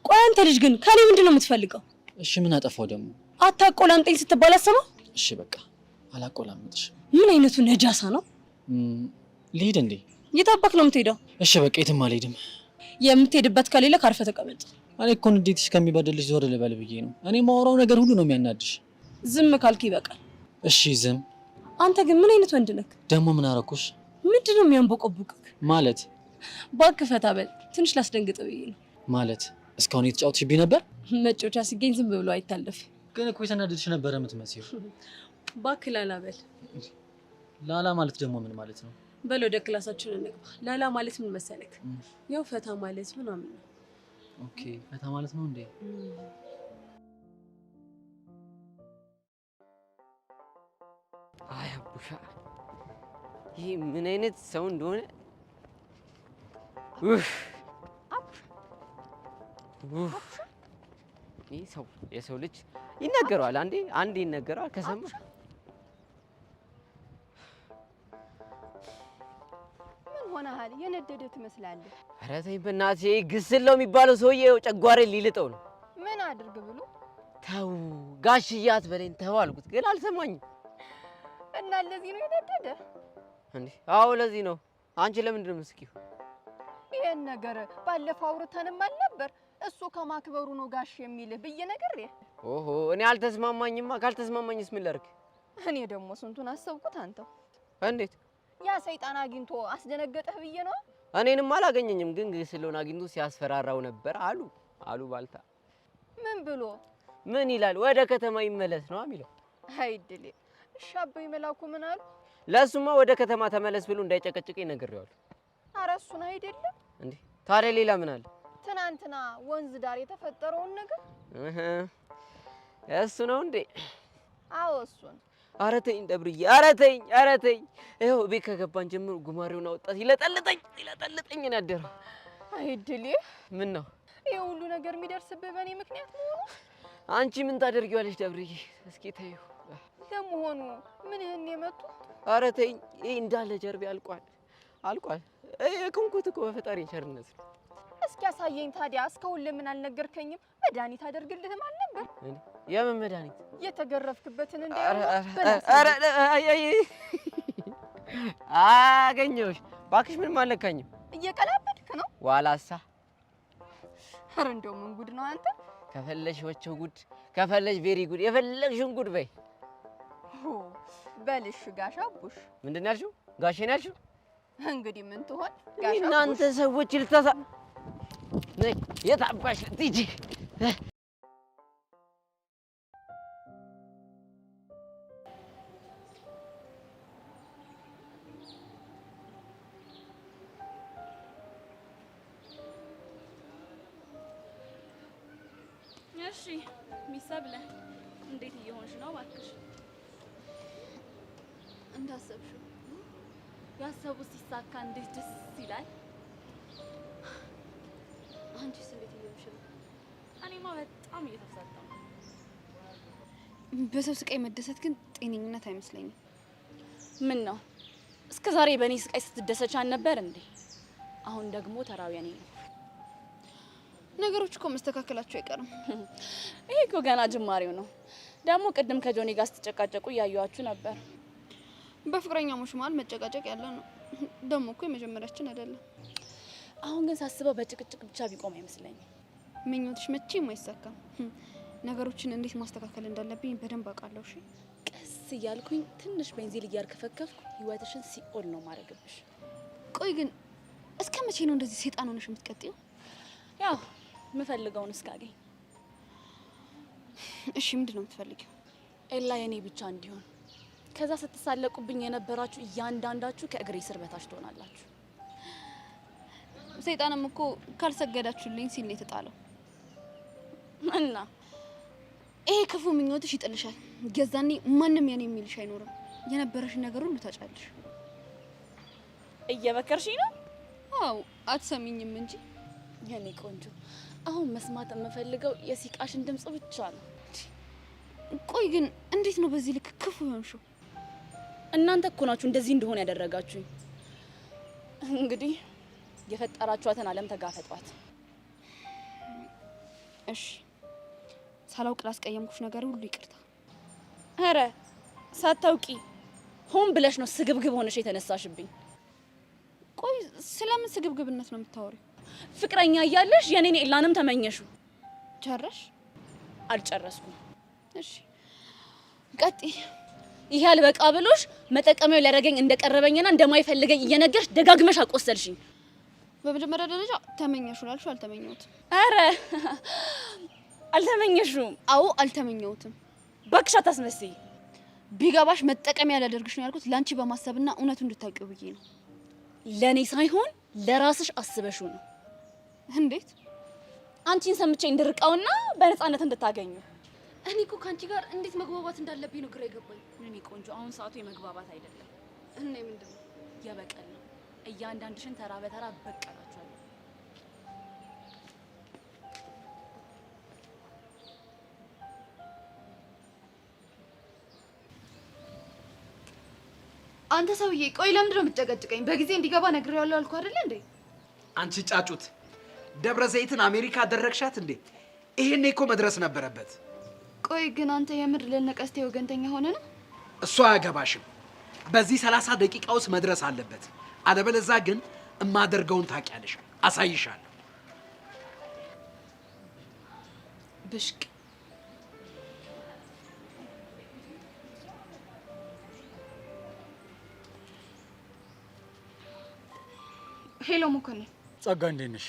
ቆይ አንተ ልጅ ግን ከኔ ምንድን ነው የምትፈልገው? እሺ ምን አጠፋው ደግሞ? አታቆላምጠኝ ስትባል አሰማ። እሺ በቃ አላቆላምጥሽ። ምን አይነቱ ነጃሳ ነው? ልሂድ እንዴ? የታባክ ነው የምትሄደው? እሺ በቃ የትም አልሄድም። የምትሄድበት ከሌለ ካርፈ ተቀመጥ። እኔ እኮ ንዴትሽ ከሚበድልሽ ዞር ልበል ብዬ ነው። እኔ የማወራው ነገር ሁሉ ነው የሚያናድሽ። ዝም ካልክ ይበቃል። እሺ ዝም። አንተ ግን ምን አይነት ወንድ ነህ? ደግሞ ምን አረኩሽ? ምንድን ነው የሚያንቦቀቡቅህ? ማለት እባክህ ፈታ በል፣ ትንሽ ላስደንግጥ ብዬ ነው። ማለት እስካሁን የተጫወትሽብኝ ነበር? መጫወቻ ሲገኝ ዝም ብሎ አይታለፍ። ግን እኮ የተናደድሽ ነበረ የምትመስይው። እባክህ ላላ በል። ላላ ማለት ደግሞ ምን ማለት ነው? በል ወደ class ኣችን እንግባ። ላላ ማለት ምን መሰለክ? ያው ፈታ ማለት ምናምን ነው። Okay ፈታ ማለት ነው እንዴ? አይ አቡሻ፣ ይሄ ምን አይነት ሰው እንደሆነ ኡፍ ኡፍ። ይህ ሰው የሰው ልጅ ይናገረዋል፣ አንዴ አንዴ ይናገረዋል ከሰማ። ምን ሆነሃል? የነደደ ትመስላለህ። ኧረ ተይ በእናትሽ፣ ይሄ ግስላው የሚባለው ሰውዬ ጨጓሬ ሊልጠው ነው። ምን አድርግ ብሎ? ተው ጋሽዬ አትበለኝ ተው አልኩት፣ ግን አልሰማኝም። እና ለዚህ ነው የነደደ እንዴ? አዎ ለዚህ ነው። አንቺ ለምንድን ነው የምትስቂው? ይሄን ነገር ባለፈው አውርተንም አልነበር? እሱ ከማክበሩ ነው ጋሽ የሚልህ ብዬ ነግሬህ። ኦሆ እኔ አልተስማማኝማ። ካልተስማማኝስ ምን ላድርግ? እኔ ደግሞ ስንቱን አሰብኩት። አንተው እንዴት? ያ ሰይጣን አግኝቶ አስደነገጠህ ብዬ ነው። እኔንም አላገኘኝም፣ ግን ግስላውን አግኝቶ ሲያስፈራራው ነበር አሉ አሉ ባልታ። ምን ብሎ? ምን ይላል? ወደ ከተማ ይመለስ ነው የሚለው። አይድሌ። እሺ አበይ መላኩ ምን አሉ? ለእሱማ ወደ ከተማ ተመለስ ብሎ እንዳይጨቀጭቀኝ ነግሬዋለሁ። ኧረ እሱን አይደለም እንዴ? ታዲያ ሌላ ምን አለ? ትናንትና ወንዝ ዳር የተፈጠረውን ነገር። እሱ ነው እንዴ? አዎ እሱን። ኧረ ተይኝ ደብርዬ፣ ኧረ ተይኝ፣ ኧረ ተይኝ። ይኸው ቤት ከገባን ጀምሮ ጉማሬውን አወጣ ሲለጠልጠኝ ሲለጠልጠኝ ነው ያደረው። አይድሌ። ምን ነው ይሄ ሁሉ ነገር የሚደርስብህ በእኔ ምክንያት መሆኑ? አንቺ ምን ታደርጊዋለሽ ደብርዬ? እስኪ ተይው። ለመሆኑ ምንህን የመጡ? ኧረ ተይኝ፣ ይሄ እንዳለ ጀርቤ አልቋል አልቋል። የቆምኩት እኮ በፈጣሪ ቸርነት ነው። እስኪ ያሳየኝ ታዲያ። እስካሁን ለምን አልነገርከኝም? መድኃኒት አደርግልህም አልነበር? የምን መድኃኒት? የተገረፍክበትን እንደ አገኘሁሽ። እባክሽ ምንም አልነካኝም። እየቀላበድክ ነው። ዋላሳ። ኧረ እንደው ምን ጉድ ነው አንተ። ከፈለሽ ወቸው ጉድ፣ ከፈለሽ very good፣ የፈለግሽውን ጉድ በይ። በልሽ ጋሽ አቡሽ። ምንድን ነው ያልሽው? ጋሼ ነው ያልሽው? እንግዲህ ምን ትሆን ጋሽ አቡሽ። እናንተ ሰዎች ልታሳ ነይ፣ የት አባሽ ልትሄጂ? እሺ ሚሰብለ እንዴት እየሆንሽ ነው እባክሽ? እንዳሰብሽው ያሰቡት ሲሳካ እንዴት ደስ ይላል። አንቺስ እንዴት እየሆንሽ ነው? እኔማ በጣም እየተፍታታሁ ነው። በሰው ስቃይ መደሰት ግን ጤነኝነት አይመስለኝም። ምን ነው እስከ ዛሬ በእኔ ስቃይ ስትደሰች አልነበር እንዴ? አሁን ደግሞ ተራው የኔ ነው። ነገሮች እኮ መስተካከላቸው አይቀርም። ይሄ እኮ ገና ጅማሬው ነው። ደግሞ ቅድም ከጆኒ ጋር ስትጨቃጨቁ እያየኋችሁ ነበር። በፍቅረኛሞች መሀል መጨቃጨቅ ያለ ነው። ደግሞ እኮ የመጀመሪያችን አይደለም። አሁን ግን ሳስበው በጭቅጭቅ ብቻ ቢቆም አይመስለኝም። ምኞትሽ መቼም አይሳካም። ነገሮችን እንዴት ማስተካከል እንዳለብኝ በደንብ አውቃለሁ። እሺ ቀስ እያልኩኝ ትንሽ ቤንዚል እያርከፈከፍኩ ህይወትሽን ሲኦል ነው ማድረግብሽ። ቆይ ግን እስከ መቼ ነው እንደዚህ ሴጣን ሆነሽ የምትቀጥይው? ያው የምፈልገውን እስካገኝ። እሺ ምንድን ነው የምትፈልጊው? ኤላ የኔ ብቻ እንዲሆን። ከዛ ስትሳለቁብኝ የነበራችሁ እያንዳንዳችሁ ከእግሬ ስር በታች ትሆናላችሁ። ሰይጣንም እኮ ካልሰገዳችሁልኝ ሲል ነው የተጣለው። እና ይሄ ክፉ ምኞትሽ ይጥልሻል። የዛኔ ማንም የኔ የሚልሽ አይኖርም። የነበረሽን ነገር ሁሉ ታጫለሽ። እየመከርሽኝ ነው? አዎ፣ አትሰሚኝም እንጂ የኔ ቆንጆ። አሁን መስማት የምፈልገው የሲቃሽን ድምጽ ብቻ ነው። ቆይ ግን እንዴት ነው በዚህ ልክ ክፉ የሆንሽው? እናንተ እኮ ናችሁ እንደዚህ እንደሆነ ያደረጋችሁኝ። እንግዲህ የፈጠራችኋትን ዓለም ተጋፈጧት። እሺ፣ ሳላውቅ ላስቀየምኩሽ ነገር ሁሉ ይቅርታ። ኧረ ሳታውቂ ሆን ብለሽ ነው ስግብግብ ሆነሽ የተነሳሽብኝ። ቆይ ስለምን ስግብግብነት ነው የምታወሪው? ፍቅረኛ እያለሽ የኔን ኤላንም ተመኘሽው። ጨረሽ? አልጨረስኩም። እሺ ቀጥይ። ይሄ አልበቃ ብሎሽ መጠቀሚያው ሊያደርገኝ እንደቀረበኝና እንደማይፈልገኝ እየነገርሽ ደጋግመሽ አቆሰልሽኝ። በመጀመሪያ ደረጃ ተመኘሽው ላልሽው አልተመኘሁትም። ኧረ አልተመኘሽውም? አዎ አልተመኘሁትም። እባክሽ አታስመስይ። ቢገባሽ መጠቀሚያ ሊያደርግሽ ነው ያልኩት ለአንቺ በማሰብና እውነቱን እንድታውቂው ብዬ ነው። ለእኔ ሳይሆን ለራስሽ አስበሽው ነው። እንዴት? አንቺን ሰምቼ እንድርቀውና በነፃነት እንድታገኙ። እኔ እኮ ከአንቺ ጋር እንዴት መግባባት እንዳለብኝ ነው ግራ የገባኝ። የኔ ቆንጆ አሁን ሰዓቱ የመግባባት አይደለም። እና የምንድን ነው? የበቀል ነው። እያንዳንድሽን ተራ በተራ በቀላችኋለሁ። አንተ ሰውዬ ቆይ ለምንድን ነው የምትጨቀጭቀኝ? በጊዜ እንዲገባ ነግሬዋለሁ አልኩህ አይደለ እንዴ? አንቺ ጫጩት ደብረ ዘይትን አሜሪካ አደረግሻት እንዴ? ይሄኔ እኮ መድረስ ነበረበት። ቆይ ግን አንተ የምር ለነቀስቴ ወገንተኛ ሆነ ነው? እሱ አያገባሽም። በዚህ 30 ደቂቃ ውስጥ መድረስ አለበት። አለበለዛ ግን እማደርገውን ታውቂያለሽ፣ አሳይሻለሁ። ብሽቅ Hello መኮንን። ጸጋ እንዴት ነሽ?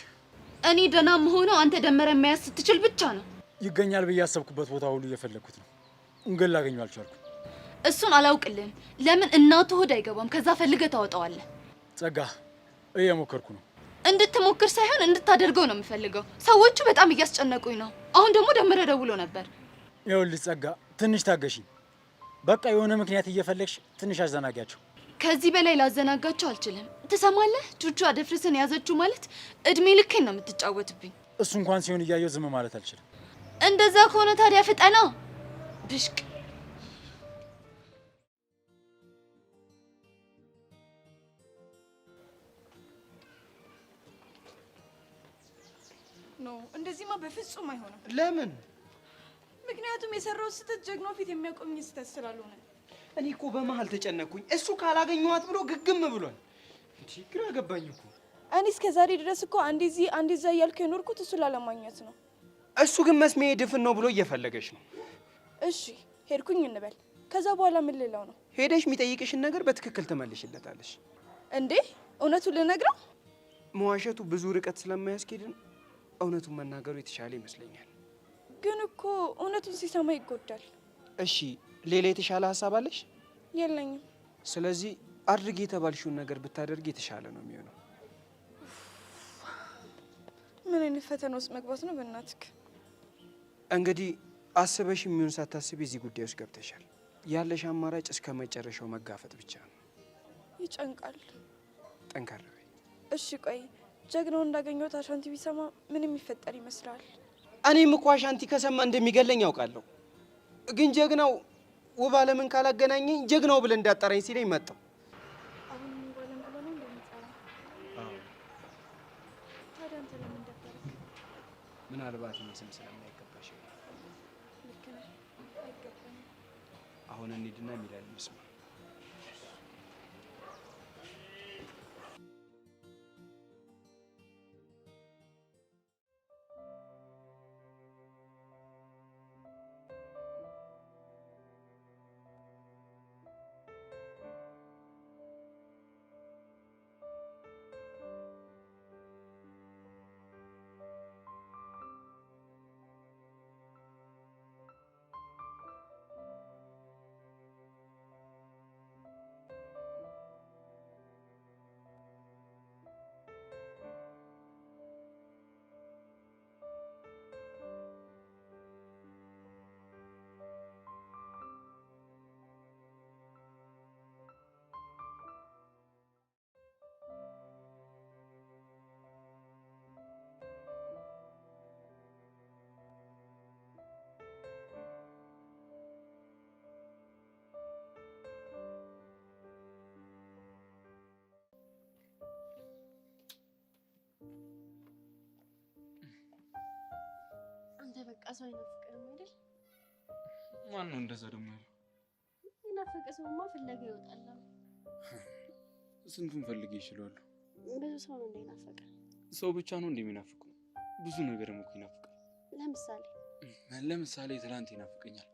እኔ ደህና የምሆነው አንተ ደመረ መያዝ ስትችል ብቻ ነው። ይገኛል ብዬ ያሰብኩበት ቦታ ሁሉ እየፈለግኩት ነው፣ ግን ላገኘው አልቻልኩም። እሱን አላውቅልህም። ለምን እናቱ ሆድ አይገባም? ከዛ ፈልገህ ታወጣዋለህ። ጸጋ እየሞከርኩ ነው። እንድትሞክር ሳይሆን እንድታደርገው ነው የምፈልገው። ሰዎቹ በጣም እያስጨነቁኝ ነው። አሁን ደግሞ ደመረ ደውሎ ነበር። ይኸውልሽ ጸጋ፣ ትንሽ ታገሽኝ። በቃ የሆነ ምክንያት እየፈለግሽ ትንሽ አዘናጊያቸው። ከዚህ በላይ ላዘናጋቸው አልችልም። ትሰማለህ? ቹቹ አደፍርስን ያዘችው ማለት እድሜ ልኬን ነው የምትጫወትብኝ። እሱ እንኳን ሲሆን እያየው ዝም ማለት አልችልም። እንደዛ ከሆነ ታዲያ ፍጠና። ብሽቅ No፣ እንደዚህማ በፍጹም አይሆንም። ለምን? ምክንያቱም የሰራው ስህተት ጀግኖ ፊት የሚያቆምኝ ስህተት ስላልሆነ። እኔ እኮ በመሀል ተጨነቅኩኝ። እሱ ካላገኘኋት ብሎ ግግም ብሏል። ግራ ገባኝ እኮ። እኔ እስከ ዛሬ ድረስ እኮ አንዴ እዚህ አንዴ እዛ እያልኩ የኖርኩት እሱ ላለማግኘት ነው። እሱ ግን መስሜ ድፍን ነው ብሎ እየፈለገሽ ነው። እሺ ሄድኩኝ እንበል። ከዛ በኋላ ምን ልለው ነው? ሄደሽ የሚጠይቅሽን ነገር በትክክል ትመልሽለታለሽ። እንዴ እውነቱን ልነግረው? መዋሸቱ ብዙ ርቀት ስለማያስኬድን እውነቱን መናገሩ የተሻለ ይመስለኛል። ግን እኮ እውነቱን ሲሰማ ይጎዳል። እሺ ሌላ የተሻለ ሀሳብ አለሽ? የለኝም። ስለዚህ አድርጊ የተባልሽውን ነገር ብታደርጊ የተሻለ ነው የሚሆነው። ምን አይነት ፈተና ውስጥ መግባት ነው በእናትክ? እንግዲህ አስበሽ የሚሆን ሳታስቢ እዚህ ጉዳይ ውስጥ ገብተሻል። ያለሽ አማራጭ እስከ መጨረሻው መጋፈጥ ብቻ ነው። ይጨንቃል። ጠንከር በይ። እሺ ቆይ ጀግናው እንዳገኘሁት አሻንቲ ቢሰማ ምን የሚፈጠር ይመስላል? እኔም እኮ አሻንቲ ከሰማ እንደሚገለኝ ያውቃለሁ። ግን ጀግናው ውብ አለምን ካላገናኘኝ ጀግናው ብለህ እንዳጠራኝ ሲለኝ መጣሁ። አሁንም ውብ አለም ብሎ ነው እንደሚጠራ? ታዲያ አንተ ለምን ደበረክ? ምናልባት እኔ ስም ስለማይገባሽ ይሆናል። ልክ ነህ፣ አይገባኝም። አሁን እንሂድና የሚለን እንስማ። አንተ በቃ ሰው አይናፍቅህም አይደል? ማን ነው እንደዛ ደግሞ ያለው? የናፈቀ ሰውማ ፍለጋ ይወጣል። ስንቱን ፈልጌ ይችላሉ። ብዙ ሰው ነው እንደ ናፈቀ። ሰው ብቻ ነው እንደሚናፍቀው? ብዙ ነገርም እኮ ይናፍቃል። ለምሳሌ ለምሳሌ ትላንት ይናፍቀኛል።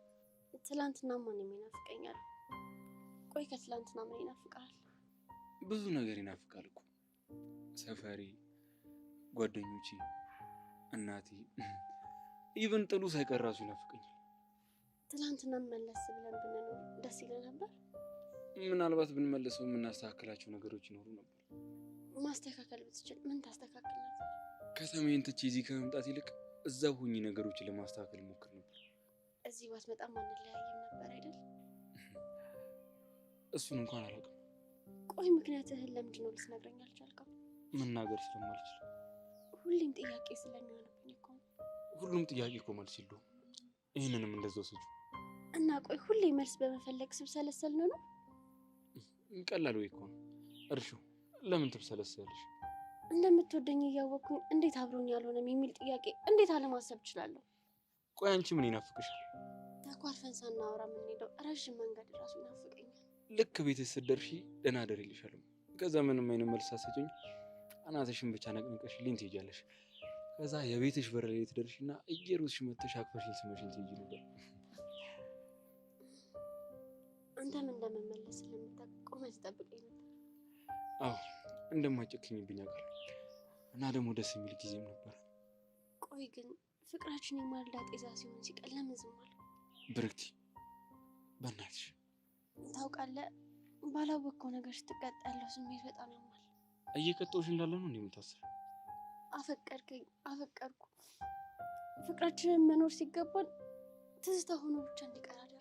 ትላንትና ማን የሚናፍቀኛል? ቆይ ከትላንትና ምን ይናፍቃል? ብዙ ነገር ይናፍቃል እኮ ሰፈሬ፣ ጓደኞቼ፣ እናቴ፣ even ጥሉ ሳይቀር ራሱ ይናፍቀኛል። ትላንትና መለስ ብለን ብንኖር ደስ ይለ ነበር። ምናልባት ብንመለሰው የምናስተካክላቸው ነገሮች ይኖሩ ነበር። ማስተካከል ብትችል ምን ታስተካክል ነበር? ከተማዬን ትቼ እዚህ ከመምጣት ይልቅ እዛው ሆኜ ነገሮችን ለማስተካከል ሞክር ነበር። እዚህ ባትመጣም አንለያይም ነበር አይደል? እሱን እንኳን አላውቅም። ቆይ ምክንያትህን ለምንድን ነው ልትነግረኝ አልቻልከው? መናገር ስለማልችል። ሁሌም ጥያቄ ስለሚሆንብኝ እኮ ነው። ሁሉም ጥያቄ እኮ መልስ የለውም። ይህንንም እንደዛው ስጪው። እና ቆይ ሁሌ መልስ በመፈለግ ስብሰለሰል ነው ነው? ቀላል ወይ እኮ ነው። እርሺው፣ ለምን ትብሰለሰያለሽ? እንደምትወደኝ እያወቅኩኝ እንዴት አብሮኝ አልሆነም የሚል ጥያቄ እንዴት አለማሰብ እችላለሁ? ቆይ አንቺ ምን ይናፍቅሻል? ተኳርፈን ሳናወራ የምንሄደው ረዥም መንገድ ራሱ ይናፍቀኛል። ልክ ቤት ስትደርሺ ደህና እደሪ እልሻለሁ። ከዛ ምንም አይነት መልስ ሳትሰጪኝ አናትሽን ብቻ ነቅንቀሽልኝ ትሄጃለሽ። ከዛ የቤትሽ በር ላይ ትደርሺና እየሮጥሽ መተሽ አቅፈሽኝ ስመሽኝ ትሄጂ ነበር። አንተም እንደምመለስ ስለምታውቅ ቆመህ ትጠብቀኝ ነበር። አዎ እንደማጨክኝብኝ አውቃለሁ። እና ደግሞ ደስ የሚል ጊዜም ነበር። ቆይ ግን ፍቅራችን የማለዳ ጤዛ ሲሆን ሲቀር ለምን ዝም አልክ? ብርክቲ በእናትሽ ታውቃለህ፣ ባላወቅከው ነገር ስትቀጣ ያለው ስሜት በጣም ያማል። እየቀጣሁሽ እንዳለ ነው እንዴ የምታስቢው? አፈቀርከኝ፣ አፈቀርኩ። ፍቅራችንን መኖር ሲገባን ትዝታ ሆኖ ብቻ እንዲቀር አደረግ።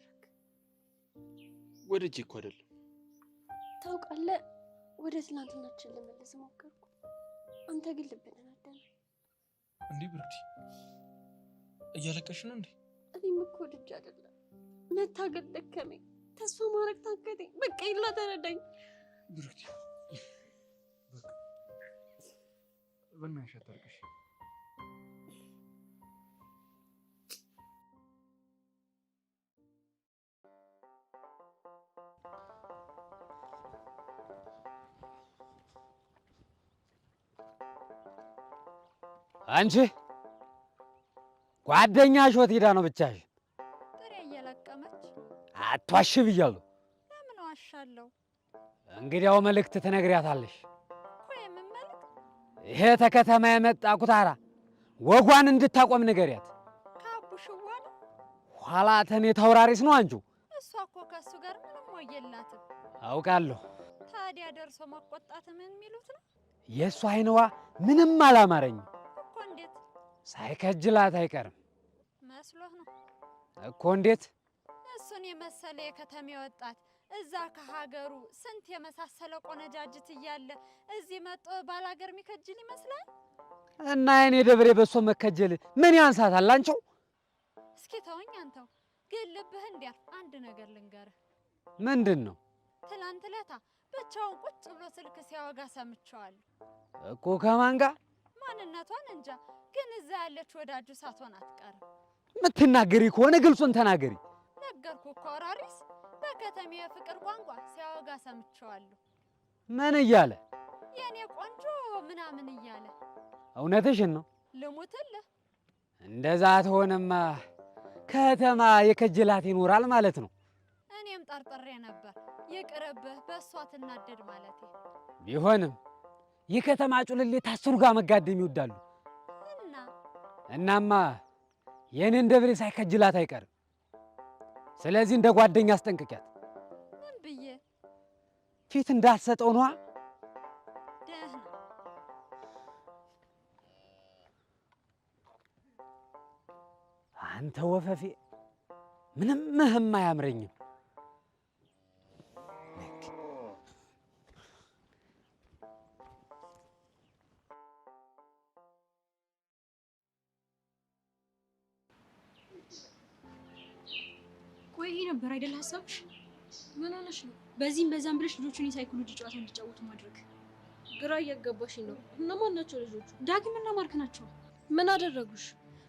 ወድጄ እኮ አይደለም። ታውቃለህ፣ ወደ ትናንትናችን ልመለስ ሞከርኩ። አንተ ግን ልብህን አደነ። እንዴ ብርክቲ እያለቀሽ ነው እንዴ? እኔም እኮ ወድጄ አይደለም። መታገል ደከመኝ፣ ተስፋ ማድረግ ታከተኝ። በቃ ይላ ተረዳኝ። ብርክቲ በቃ በእናትሽ አታልቅሽ። አንቺ ጓደኛሽ ወት ሄዳ ነው ብቻሽ? ጥሬ እየለቀመች አትዋሽ ብያለሁ። ለምን ዋሻለሁ? እንግዲያው መልእክት ትነግሪያታለሽ። እኮ የምን መልእክት? ይሄ ተከተማ የመጣ ኩታራ ወጓን እንድታቆም ንገሪያት። ከአቡሽዋ ነው። ኋላ ተኔ ተውራሪስ ነው አንቺ። እሷ እኮ ከእሱ ጋር ምንም ወይ የላትም። አውቃለሁ። ታዲያ ደርሶ መቆጣት ምን የሚሉት ነው? የእሷ አይንዋ ምንም አላማረኝም። እኮ እንዴት ሳይከጅላት አይቀርም። መስሎህ ነው እኮ። እንዴት? እሱን የመሰለ የከተሜ ወጣት እዛ ከሀገሩ ስንት የመሳሰለ ቆነጃጅት እያለ እዚህ መጥቶ ባላገር የሚከጅል ይመስላል? እና የኔ ደብሬ በሶ መከጀል ምን ያንሳታል? አንቺው እስኪ ተወኝ አንተው። ግን ልብህ እንዲያርፍ አንድ ነገር ልንገርህ። ምንድን ነው? ትላንት ለታ ብቻውን ቁጭ ብሎ ስልክ ሲያወጋ ሰምቼዋለሁ። እኮ ከማን ጋር? ማንነቷን እንጃ፣ ግን እዛ ያለች ወዳጁ ሳትሆን አትቀርም። የምትናገሪ ከሆነ ግልጹን ተናገሪ። ነገርኩህ እኮ አውራሪስ፣ በከተሜ የፍቅር ቋንቋ ሲያወጋ ሰምቼዋለሁ። ምን እያለ? የኔ ቆንጆ ምናምን እያለ። እውነትሽን ነው? ልሙትልህ። እንደዛ ተሆነማ ከተማ የከጀላት ይኖራል ማለት ነው። እኔም ጠርጥሬ ነበር። ይቅርብህ፣ በእሷ ትናደድ ማለቴ። ቢሆንም የከተማ ጩልሌ ታስሩ ጋር መጋደም ይወዳሉ። እና እናማ የኔን ደብሬ ሳይከጅላት አይቀርም። ስለዚህ እንደ ጓደኛ አስጠንቅቂያት። ምን ብዬ? ፊት እንዳትሰጠው ነዋ። ደህና አንተ ወፈፌ ምንም ምህም አያምረኝም። ቆይ ይሄ ነበር አይደል ሀሳብሽ? ምን ሆነሽ ነው? በዚህም በዛም ብለሽ ልጆቹን የሳይኮሎጂ ጨዋታ እንዲጫወቱ ማድረግ። ግራ እያጋባሽኝ ነው። እነማን ናቸው ልጆቹ? ዳግምና ማርክ ናቸው። ምን አደረጉሽ?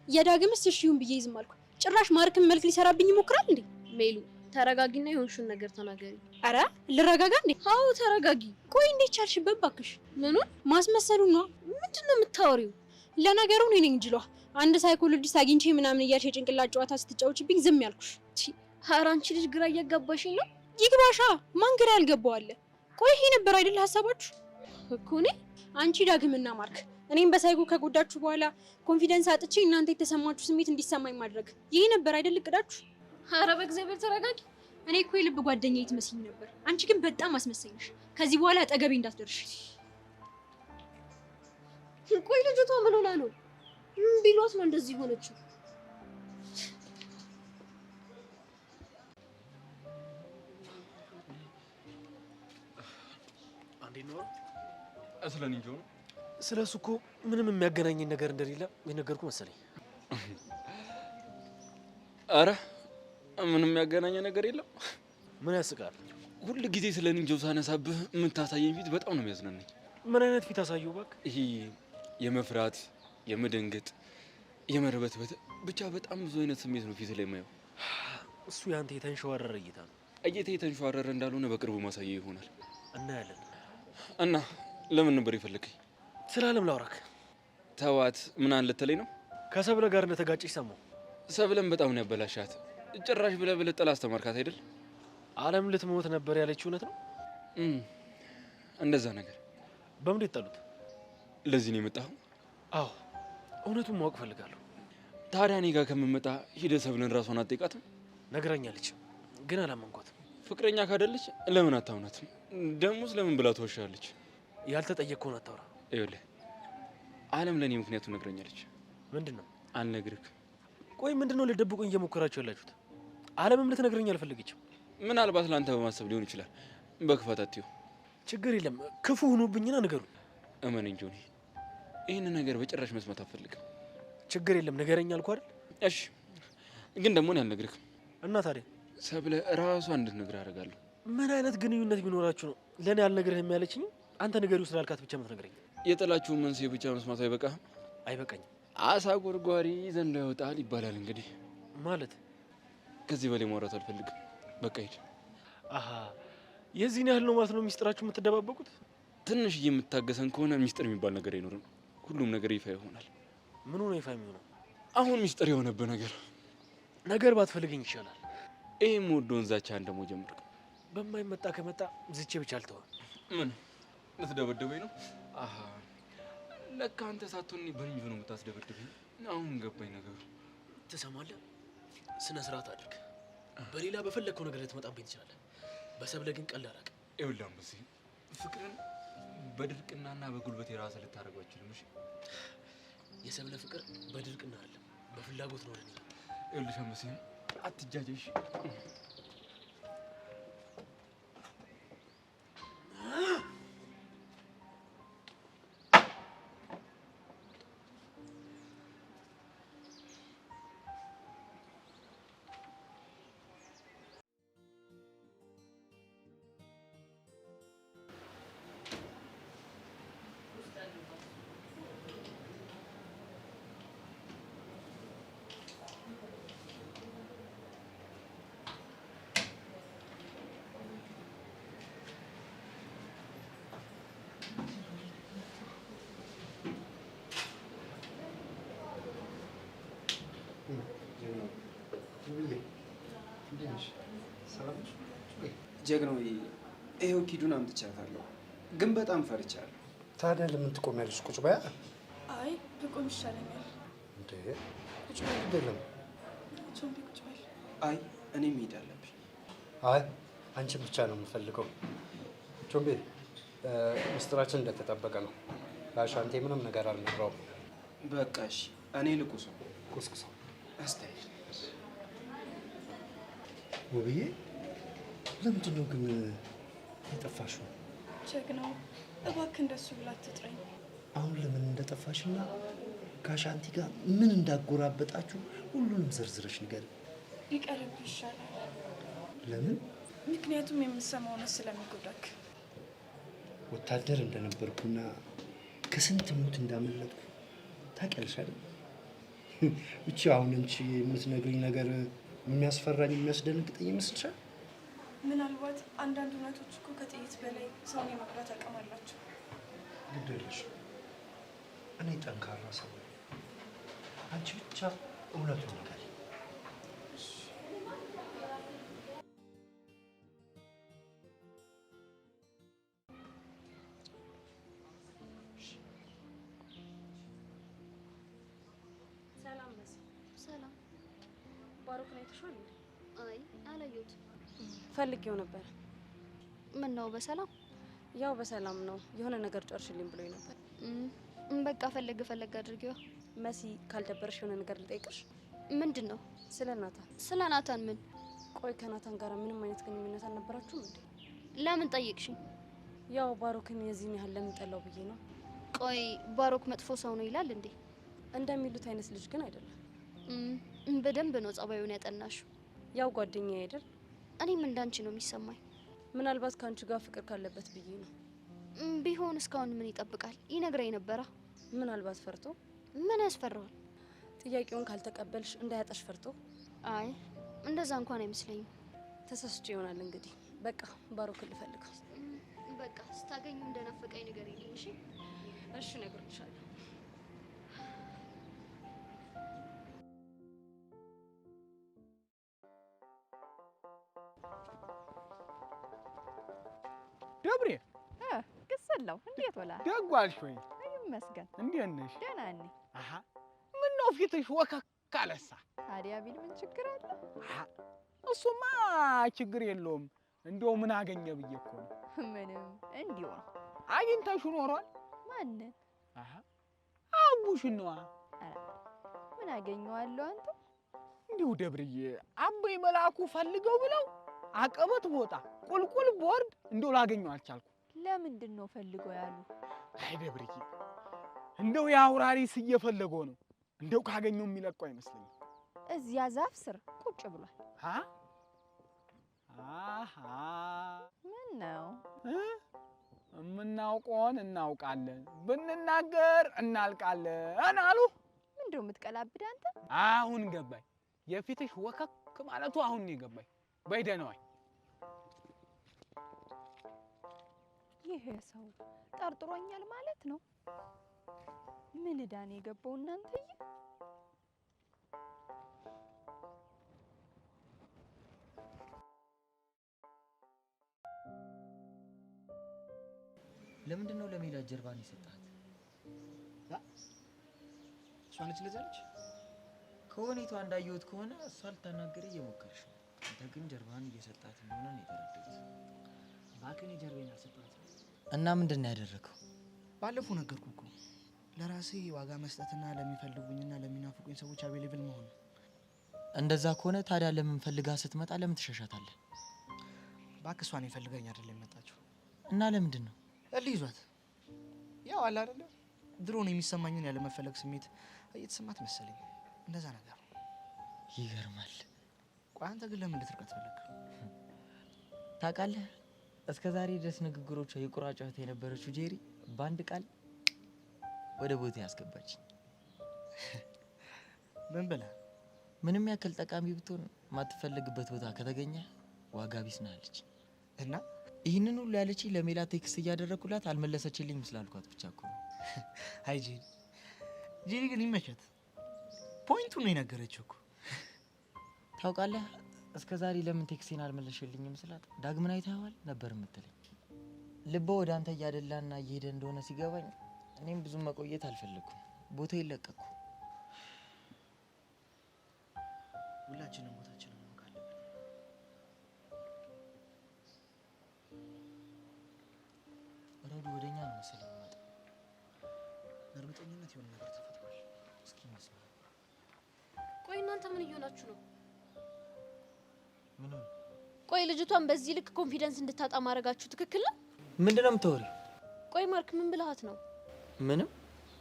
የዳግምስ እሺ ይሁን ብዬ ዝም አልኩ። ጭራሽ ማርክን መልክ ሊሰራብኝ ይሞክራል እንዴ? ሜሉ ተረጋጊና የሆንሽውን ነገር ተናገሪ። አረ ልረጋጋ እንዴ? አዎ ተረጋጊ። ቆይ እንዴት ቻልሽበት ባክሽ? ምኑን? ማስመሰሉን ነው። ምንድን ነው የምታወሪው? ለነገሩ እኔ ነኝ ጅሏ። አንድ psychologist አግኝቼ ምናምን እያልሽ የጭንቅላት ጨዋታ ስትጫወችብኝ ዝም ያልኩሽ። ኧረ አንቺ ልጅ ግራ እያጋባሽኝ ነው። ይግባሻ። ማን ግራ ያልገባው አለ? ቆይ ይሄ ነበር አይደል ሀሳባችሁ? እኮ እኔ አንቺ ዳግምና ማርክ እኔም በሳይኮ ከጎዳችሁ በኋላ confidence አጥቼ እናንተ የተሰማችሁ ስሜት እንዲሰማኝ ማድረግ ይሄ ነበር አይደል እቅዳችሁ? ኧረ በእግዚአብሔር ተረጋጊ። እኔ እኮ የልብ ጓደኛዬ ትመስይኝ ነበር። አንቺ ግን በጣም አስመሳይ ነሽ። ከዚህ በኋላ አጠገቤ እንዳትደርሽ። ቆይ ልጅቷ ምን ሆና ነው? ምን ቢሏት ነው እንደዚህ ሆነችው? እንዴት ነው? ስለ ኒንጆ ነው። ስለ እሱ እኮ ምንም የሚያገናኘኝ ነገር እንደሌለ የነገርኩህ መሰለኝ። አረ ምንም የሚያገናኘ ነገር የለም። ምን ያስቃል? ሁል ጊዜ ስለ ኒንጆ ሳነሳብህ የምታሳየኝ ፊት በጣም ነው የሚያዝናናኝ። ምን አይነት ፊት አሳየው እባክህ? ይሄ የመፍራት፣ የመደንገጥ፣ የመርበትበት ብቻ በጣም ብዙ አይነት ስሜት ነው ፊት ላይ የማየው። እሱ ያንተ የተንሸዋረረ እይታ ነው። እይታ የተንሸዋረረ እንዳልሆነ በቅርቡ ማሳየ ይሆናል። እናያለን። እና ለምን ነበር የፈለከኝ? ስለ አለም ላውራክ። ተዋት። ምን ልትለኝ ነው? ከሰብለ ጋር እንደተጋጨች ሰማሁ። ሰብለን በጣም ነው ያበላሻት። ጭራሽ ብለህ ብለህ ጥላ አስተማርካት አይደል? አለም ልትሞት ነበር ያለችው እውነት ነው? እንደዛ ነገር። በምን የጣሉት? ለዚህ ነው የመጣኸው? አዎ፣ እውነቱን ማወቅ እፈልጋለሁ። ታዲያ እኔ ጋር ከምመጣ ሂደህ ሰብለን ራሷን አትጠይቃትም? ነግራኛለች፣ ግን አላመንኳትም። ፍቅረኛ ካደለች ለምን አታምናትም? ደሞስ ለምን ብላ ትወሻለች? ያልተጠየቅከውን አታውራ። ይኸውልህ አለም ለእኔ ምክንያቱ ነግረኛለች። ምንድን ነው? አልነግርህ። ቆይ ምንድን ነው ልትደብቁኝ እየሞከራችሁ ያላችሁት? አለምም ልትነግረኝ አልፈለገችም። ምናልባት ለአንተ በማሰብ ሊሆን ይችላል። በክፋት አትየው። ችግር የለም፣ ክፉ ሁኑብኝና ንገሩኝ። እመነኝ ጆኒ፣ ይህን ነገር በጭራሽ መስማት አልፈልግም። ችግር የለም፣ ንገረኝ አልኩህ አይደል? እሺ፣ ግን ደግሞ እኔ አልነግርህም። እና ታዲያ? ሰብለ ራሷ እንድትነግርህ አደርጋለሁ። ምን አይነት ግንኙነት ቢኖራችሁ ነው ለእኔ አልነግርህም ያለችኝ? አንተ ንገሪው ስላልካት ብቻ የምትነግረኝ? የጥላችሁን መንስኤ ብቻ መስማቱ አይበቃህም? አይበቃኝም። አሳ ጎርጓሪ ዘንዶ ያወጣል ይባላል። እንግዲህ ማለት ከዚህ በላይ ማውራት አልፈልግም። በቃ ሂድ። አሃ፣ የዚህን ያህል ነው ማለት ነው ሚስጥራችሁ የምትደባበቁት? ትንሽ የምታገሰን ከሆነ ሚስጥር የሚባል ነገር አይኖርም። ሁሉም ነገር ይፋ ይሆናል። ምኑ ነው ይፋ የሚሆነው? አሁን ሚስጥር የሆነብህ ነገር ነገር ባትፈልገኝ ይሻላል። ይሄ የምወደውን ዛቻህን ደግሞ ጀመርክ። በማይመጣ ከመጣ ዝቼ ብቻ አልተውህም። ምን ልትደበድበኝ ነው? አሃ፣ ለካ አንተ ሳትሆን በልዩ ነው የምታስደበድበኝ። አሁን ገባኝ ነገሩ። ትሰማለህ? ስነ ስርዓት አድርግ። በሌላ በፈለግከው ነገር ልትመጣብኝ ትችላለህ። በሰብለ ግን ቀልድ አላውቅም። ይኸውልህ አንበሴ፣ ፍቅርን በድርቅናና በጉልበት የራስህ ልታደርገው አትችልም። እሺ? የሰብለ ፍቅር በድርቅና አይደለም በፍላጎት ነው ለኔ። ይኸውልሽ አመሴ አትጃጀሽ። ጀግናው ይኸው ኪዱን አምጥቻታለሁ፣ ግን በጣም ፈርቻለሁ። ታዲያ ለምን ትቆሚያለሽ? ቁጭ በያ። አይ ብቆም ይሻለኛል። እንዴ ቁጭ በይ፣ ግድ የለም። ቾምቤ ቁጭ በል። አይ እኔም መሄድ አለብኝ። አይ አንቺን ብቻ ነው የምፈልገው። ቾምቤ ምስጢራችን እንደተጠበቀ ነው። ለአሻንቴ ምንም ነገር አልነግረውም። በቃ እሺ፣ እኔ ልቁሰው። ቁስቁሰው። አስተያየት ውብዬ፣ ለምንድን ነው ግን የጠፋሽው? ጀግናው እባክህ እንደሱ ብላ አትጥራኝ። አሁን ለምን እንደጠፋሽና ከአሻንቲ ጋር ምን እንዳጎራበጣችሁ ሁሉንም ዘርዝረሽ ንገሪኝ። ቢቀርብህ ይሻላል። ለምን? ምክንያቱም የምሰማው እውነት ስለሚጎዳክ። ወታደር እንደነበርኩና ከስንት ሞት እንዳመለጥኩ ታውቂያለሽ አይደል? ብቻ አሁን አንቺ የምትነግሪኝ ነገር የሚያስፈራኝ የሚያስደነግጠኝ ይመስልሻል? ምናልባት አንዳንድ እውነቶች እኮ ከጥይት በላይ ሰውን የመጉዳት አቅም አላቸው። ግድ የለሽም፣ እኔ ጠንካራ ሰው ነኝ። አንቺ ብቻ እውነቱን ንገሪኝ። ሰላም መሲ። ሰላም። ባሮክን አይተሽዋል እንዴ? አይ አላየሁትም። ፈልጌው ነበር። ምን ነው በሰላም? ያው በሰላም ነው። የሆነ ነገር ጨርሽልኝ ብሎኝ ነበር። በቃ ፈለግ ፈለግ አድርጊዋ። መሲ ካልደበረሽ የሆነ ነገር ልጠይቅሽ። ምንድን ነው? ስለ ናታን። ስለ ናታን ምን? ቆይ ከናታን ጋር ምንም አይነት ግንኙነት አልነበራችሁም እንዴ? ለምን ጠየቅሽኝ? ያው ባሮክን የዚህን ያህል ለምን ጠላው ብዬ ነው። ቆይ ባሮክ መጥፎ ሰው ነው ይላል እንዴ? እንደሚሉት አይነት ልጅ ግን አይደለም። በደንብ ነው ጸባዩን ያጠናሽው። ያው ጓደኛዬ አይደል? እኔም እንዳንቺ ነው የሚሰማኝ። ምናልባት ከአንቺ ጋር ፍቅር ካለበት ብዬ ነው። ቢሆን እስካሁን ምን ይጠብቃል? ይነግረኝ ነበራ። ምናልባት ፈርቶ። ምን ያስፈራዋል? ጥያቄውን ካልተቀበልሽ እንዳያጣሽ ፈርቶ። አይ እንደዛ እንኳን አይመስለኝም። ተሳስቼ ይሆናል እንግዲህ። በቃ ባሮክን ልፈልገው። በቃ ስታገኙ እንደናፈቀኝ ንገሪልኝ። እሺ? እሺ እነግርልሻለሁ። ደብሬ ግስላው እንዴት ወላ? ደግ ዋልሽ ወይ? ይመስገን። እንዴት ነሽ? ደህና ነኝ። አሃ ምነው ፊትሽ ወከክ አለሳ? ታዲያ ቢል ምን ችግር አለ? አሃ እሱማ ችግር የለውም። እንደው ምን አገኘ ብዬ እኮ ነው። ምንም እንዲሁ ነው። አግኝተሽው ኖሯል? ማንን? አሃ አቡሽን ነዋ። ኧረ ምን አገኘዋለሁ አንተ? እንዲሁ ደብርዬ አቦይ መልአኩ ፈልገው ብለው አቀበት ቦታ ቁልቁል ቦርድ እንደው ላገኘው አልቻልኩም። ለምንድን ነው ፈልገው ያሉ? አይ ደብርዬ እንደው የአውራሪስ እየፈለገው ነው። እንደው ካገኘው የሚለቀው አይመስለኝም። እዚያ ዛፍ ስር ቁጭ ብሏል። አሃ ምን ነው የምናውቀውን እናውቃለን፣ ብንናገር እናልቃለን አሉ። ምንድን ነው የምትቀላብድ አንተ? አሁን ገባኝ። የፊትሽ ወከክ ማለቱ አሁን ነው የገባኝ። በይ ደህና ዋይ። ይሄ ሰው ጠርጥሮኛል ማለት ነው። ምን ዕዳ ነው የገባው እናንተዬ? ለምንድን ነው ለሜላት ጀርባን የሰጣት? እሷ ነች እንደዛ አለች? ከሁኔታዋ እንዳየሁት ከሆነ እሷ ልታናግርህ እየሞከረች ነው። አንተ ግን ጀርባህን እየሰጣት እንደሆነ ነው የተረዳሁት። እባክህ እኔ ጀርባዬን አልሰጠኋትም። እና ምንድን ነው ያደረገው? ባለፈው ነገርኩህ እኮ ለራሴ ዋጋ መስጠትና ለሚፈልጉኝና ለሚናፍቁኝ ሰዎች available መሆን ነው። እንደዛ ከሆነ ታዲያ ለምን ፈልጋ ስትመጣ ለምን ትሸሻታለህ? እባክህ እሷን ፈልጋኝ አይደለም የመጣችው። እና ለምንድን ነው? እልህ ይዟት ያው አለ አይደለ ድሮ ነው የሚሰማኝን ያለመፈለግ ስሜት እየተሰማት መሰለኝ። እንደዛ ነገር ይገርማል። ቆይ አንተ ግን ለምን ልትርቃት ፈለግክ? ታውቃለህ እስከ ዛሬ ድረስ ንግግሮቿ የቁራ ጨዋታ የነበረችው ጄሪ በአንድ ቃል ወደ ቦታ ያስገባችኝ። ምን ብላ? ምንም ያክል ጠቃሚ ብትሆን ማትፈልግበት ቦታ ከተገኘ ዋጋ ቢስ ነህ አለች። እና ይህንን ሁሉ ያለችኝ ለሜላ text እያደረኩላት አልመለሰችልኝም ስላልኳት ብቻ እኮ ነው። አይ ጄሪ፣ ጄሪ ግን ይመቻት። point ኡን ነው የነገረችው እኮ። ታውቃለህ እስከ ዛሬ ለምን text ኤን አልመለሽልኝም ስላት ዳግምን አይተኸዋል ነበር የምትለኝ። ልቧ ወደ አንተ እያደላና እየሄደ እንደሆነ ሲገባኝ እኔም ብዙም መቆየት አልፈለግኩም። ቦታዬን ለቀቅኩ። ሁላችንም ቦታችንን ማወቅ አለብን። ረዱ ወደኛ ነው መሰለኝ የሚመጣው። በእርግጠኝነት የሆነ ነገር ተፈጥሯል። እስኪ እንስማ። ቆይ እናንተ ምን እየሆናችሁ ነው? ምን ሆነ? ቆይ ልጅቷን በዚህ ልክ confidence እንድታጣ ማድረጋችሁ ትክክል ነው? ምንድን ነው የምታወሪው? ቆይ ማርክ ምን ብለሃት ነው? ምንም፣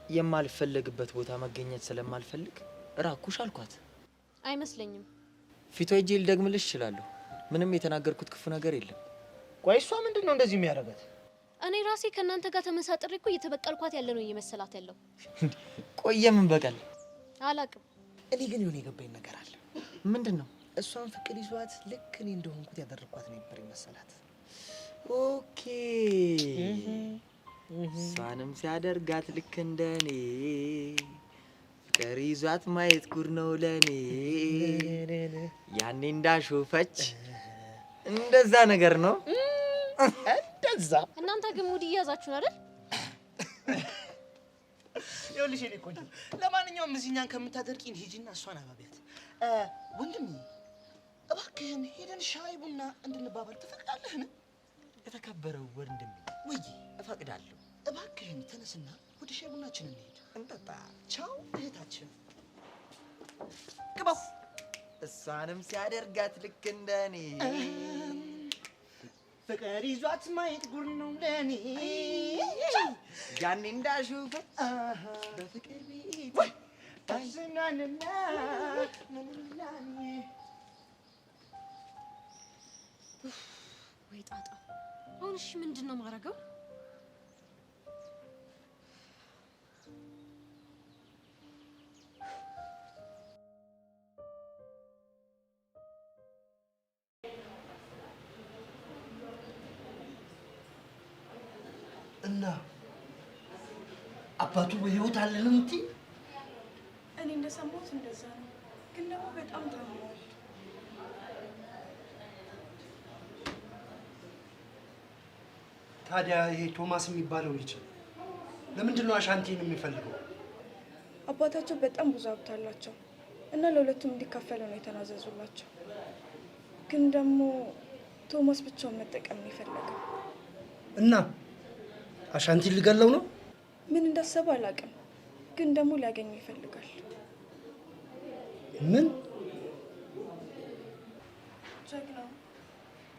የማልፈለግበት ቦታ መገኘት ስለማልፈልግ ራኩሽ አልኳት። አይመስለኝም። ፊቷ ሄጄ ልደግምልሽ እችላለሁ። ምንም የተናገርኩት ክፉ ነገር የለም። ቆይ እሷ ምንድን ነው እንደዚህ የሚያደርጋት? እኔ ራሴ ከእናንተ ጋር ተመሳጥሬ እኮ እየተበቀልኳት ያለ ነው እየመሰላት ያለው። ቆይ የምን በቀል? አላቅም። እኔ ግን የሆነ የገባኝ ነገር አለ። ምንድን ነው? እሷን ፍቅር ይዟት ልክ እኔ እንደሆንኩት ያደረግኳት ነበር ይመሰላት። Okay፣ እሷንም ሲያደርጋት ልክ እንደኔ ፍቅር ይዟት ማየት ጉድ ነው ለኔ። ያኔ እንዳሾፈች እንደዛ ነገር ነው። እንደዛ እናንተ ግን mood እያዛችሁ አይደል? ይኸውልሽ የኔ ቆንጆ፣ ለማንኛውም እዚህ እኛን ከምታደርቂን ሂጂና እሷን አባቢያት። ወንድሜ እባክህን ሄደን ሻይ ቡና እንድንባባል ትፈቅዳለህን? የተከበረው ወንድሜ ወይ እፈቅዳለሁ። እባክህን ተነስና ወደ ሻይ ቡናችን እንሄድ፣ እንጠጣ። ቻው እህታችን። ግባው። እሷንም ሲያደርጋት ልክ እንደኔ ፍቅር ይዟት ማየት ጉድ ነው ለኔ። ያኔ እንዳሾፈች በፍቅር ቤት ታዝናንና ምንላኔ ወይ ጣጣ! አሁን እሺ ምንድን ነው የማደርገው? እና አባቱ በህይወት አለ ነው የምትይ? እኔ እንደሰማሁት እንደዛ ነው፣ ግን ደግሞ በጣም ታመዋል። ታዲያ ይሄ ቶማስ የሚባለው ልጅ ለምንድን ነው አሻንቲን የሚፈልገው? አባታቸው በጣም ብዙ ሀብት አላቸው እና ለሁለቱም እንዲካፈሉ ነው የተናዘዙላቸው። ግን ደግሞ ቶማስ ብቻውን መጠቀም ነው የፈለገው። እና አሻንቲን ሊገለው ነው? ምን እንዳሰበ አላውቅም፣ ግን ደግሞ ሊያገኘው ይፈልጋል። ምን ጀግናው፣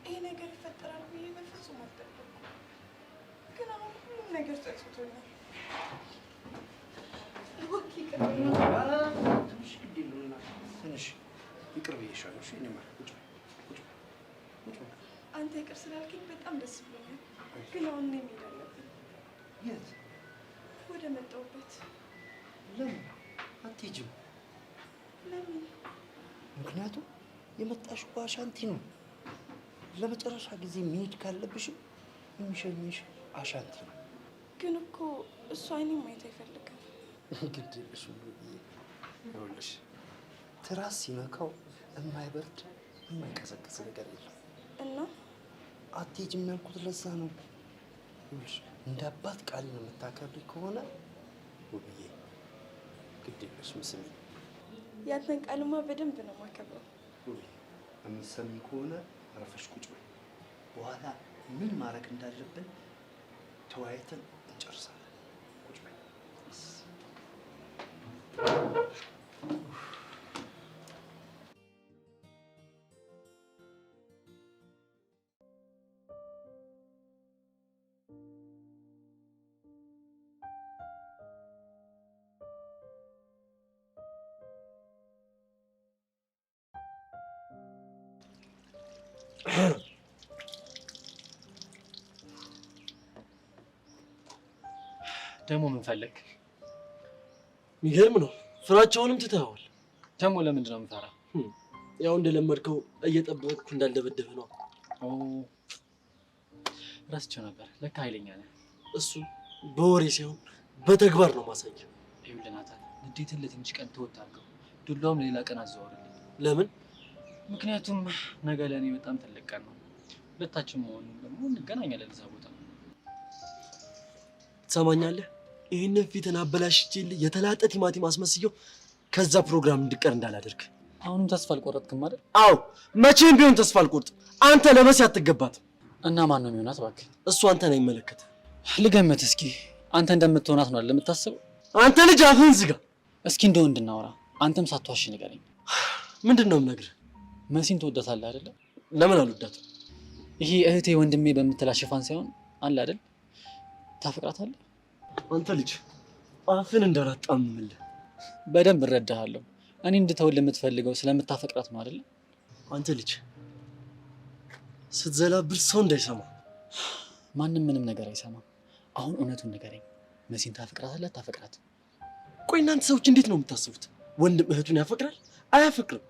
ይሄ ነገር ይፈጠራል ብዬ በፍጹም አልጠበቅኩም። ግን አሁን ሁሉም ነገር ጸጽቶኛል። እባክህ ይቅር በለኝ። ትንሽ ግድ የለውም እናት፣ ትንሽ ይቅር ብዬሻለሁ። እሺ እኔማ ቁጭ በይ፣ ቁጭ በይ፣ ቁጭ በይ። አንተ ይቅር ስላልከኝ በጣም ደስ ብሎኛል። ግን አሁን እኔ መሄድ አለብኝ። የት? ወደ መጣሁበት። ለምን አትሄጂም? ለምን? ምክንያቱም የመጣሽው በአሻንቲ ነው። ለመጨረሻ ጊዜ መሄድ ካለብሽም የሚሸኝሽ አሻንቲ ነው። ግን እኮ እሱ አይኔን ማየት አይፈልግም። ግድ የለሽም ብዬ ይኸውልሽ፣ ትራስ ሲነካው የማይበርድ የማይቀዘቅዝ ነገር የለም። እና አትሄጂም ያልኩት ለዛ ነው። ይኸውልሽ እንደ አባት ቃሌን የምታከብሪ ከሆነ ውብዬ፣ ግድ የለሽም ስሚኝ። ያንተን ቃልማ በደንብ ነው የማከብረው። ውብዬ፣ የምትሰሚኝ ከሆነ አረፈሽ ቁጭ በይ። በኋላ ምን ማድረግ እንዳለብን ተወያይተን እንጨርሳለን። ቁጭ በይ። ደግሞ ምን ፈለግ? የሚገርም ነው። ፍራቻውንም ትተኸዋል። ደግሞ ለምንድን ነው የምፈራ? ያው እንደለመድከው እየጠበቅኩ እንዳልደበደበ ነው። ኦ ረስቼው ነበር። ለካ ኃይለኛ ነህ። እሱ በወሬ ሳይሆን በተግባር ነው ማሳየ። ይኸውልህ ናታን፣ ንዴትን ለትንሽ ቀን ተወት አድርገው፣ ዱላውም ለሌላ ቀን አዘዋውርልኝ። ለምን? ምክንያቱም ነገ ለእኔ በጣም ትልቅ ቀን ነው። ሁለታችን መሆኑን ደግሞ እንገናኛለን እዛ ቦታ። ትሰማኛለህ? ይህንን ፊትን አበላሽቼልህ የተላጠ ቲማቲም አስመስየው ከዛ ፕሮግራም እንድቀር እንዳላደርግ። አሁንም ተስፋ አልቆረጥክም አይደል? አዎ፣ መቼም ቢሆን ተስፋ አልቆርጥም። አንተ ለመሲ አትገባትም። እና ማን ነው የሚሆናት? እባክህ እሱ አንተን አይመለከትም። ልገምት እስኪ፣ አንተ እንደምትሆናት ነው አይደል የምታስበው? አንተ ልጅ አፍህን ዝጋ። እስኪ እንደው እንድናወራ አንተም ሳትዋሽ ንገረኝ። ምንድን ነው የምነግርህ? መሲን ትወዳታለህ አይደለ? ለምን አልወዳትም? ይሄ እህቴ ወንድሜ በምትላት ሽፋን ሳይሆን አለ አይደል? ታፈቅራታለህ? አንተ ልጅ አፍን እንዳላጣምምልህ በደንብ እረዳሃለሁ። እኔ እንድተውልህ የምትፈልገው ስለምታፈቅራት ነው አይደለ? አንተ ልጅ ስትዘላብር ሰው እንዳይሰማ። ማንም ምንም ነገር አይሰማም። አሁን እውነቱን ንገረኝ። መሲን ታፈቅራታለህ? አታፈቅራትም? ቆይ እናንተ ሰዎች እንዴት ነው የምታስቡት? ወንድም እህቱን ያፈቅራል አያፈቅርም?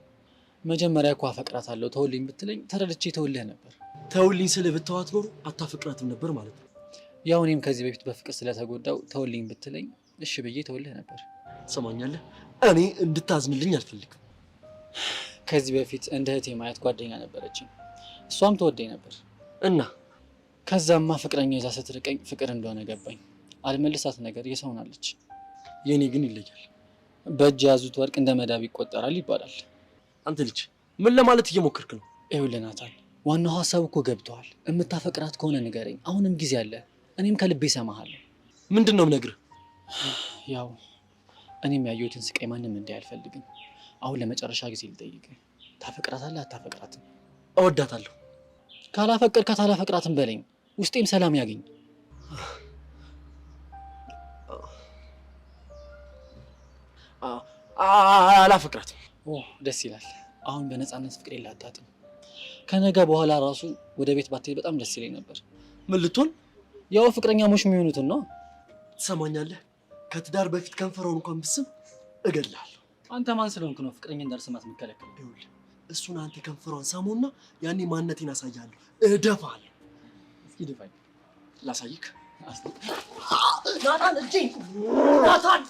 መጀመሪያ እኮ አፈቅራታለሁ ተውልኝ ብትለኝ ተረድቼ ተውልህ ነበር። ተውልኝ ስልህ ብተዋት ኖሮ አታፈቅራትም ነበር ማለት ነው። ያው እኔም ከዚህ በፊት በፍቅር ስለተጎዳው ተውልኝ ብትለኝ እሺ ብዬ ተውልህ ነበር። ትሰማኛለህ? እኔ እንድታዝንልኝ አልፈልግም። ከዚህ በፊት እንደ እህቴ ማየት ጓደኛ ነበረችኝ። እሷም ትወደኝ ነበር። እና ከዛማ ፍቅረኛ ይዛ ስትርቀኝ ፍቅር እንደሆነ ገባኝ። አልመልሳት ነገር የሰው ሆናለች። የኔ ግን ይለያል። በእጅ የያዙት ወርቅ እንደ መዳብ ይቆጠራል ይባላል። አንተ ልጅ ምን ለማለት እየሞከርክ ነው? ይኸውልህ ናታን፣ ዋናው ሀሳብ እኮ ገብቶሃል። የምታፈቅራት ከሆነ ንገረኝ። አሁንም ጊዜ አለ። እኔም ከልቤ እሰማሃለሁ። ምንድን ነው የምነግርህ? ያው እኔም ያየሁትን ስቃይ ማንም እንዲያይ አልፈልግም። አሁን ለመጨረሻ ጊዜ ልጠይቅህ፣ ታፈቅራታለህ አታፈቅራትም? እወዳታለሁ። ካላፈቀርካት አላፈቅራትም በለኝ፣ ውስጤም ሰላም ያገኝ። አላፈቅራትም። ኦ ደስ ይላል። አሁን በነፃነት ፍቅሬን ላጣጥም። ከነገ በኋላ ራሱ ወደ ቤት ባትሄድ በጣም ደስ ይለኝ ነበር። ምን ልትሆን? ያው ፍቅረኛሞች የሚሆኑትን ነው። ትሰማኛለህ? ከትዳር በፊት ከንፈሯን እንኳን ብስም እገድልሃለሁ። አንተ ማን ስለሆንክ ነው ፍቅረኛ እንዳልስማት የምከለክለው? ይኸውልህ እሱን አንተ ከንፈሯን ሳመውና ያኔ ማንነቴን አሳያለሁ። እደፋለሁ። እስኪ ድፋኝ ላሳይክ። ናታን እጄ ናታን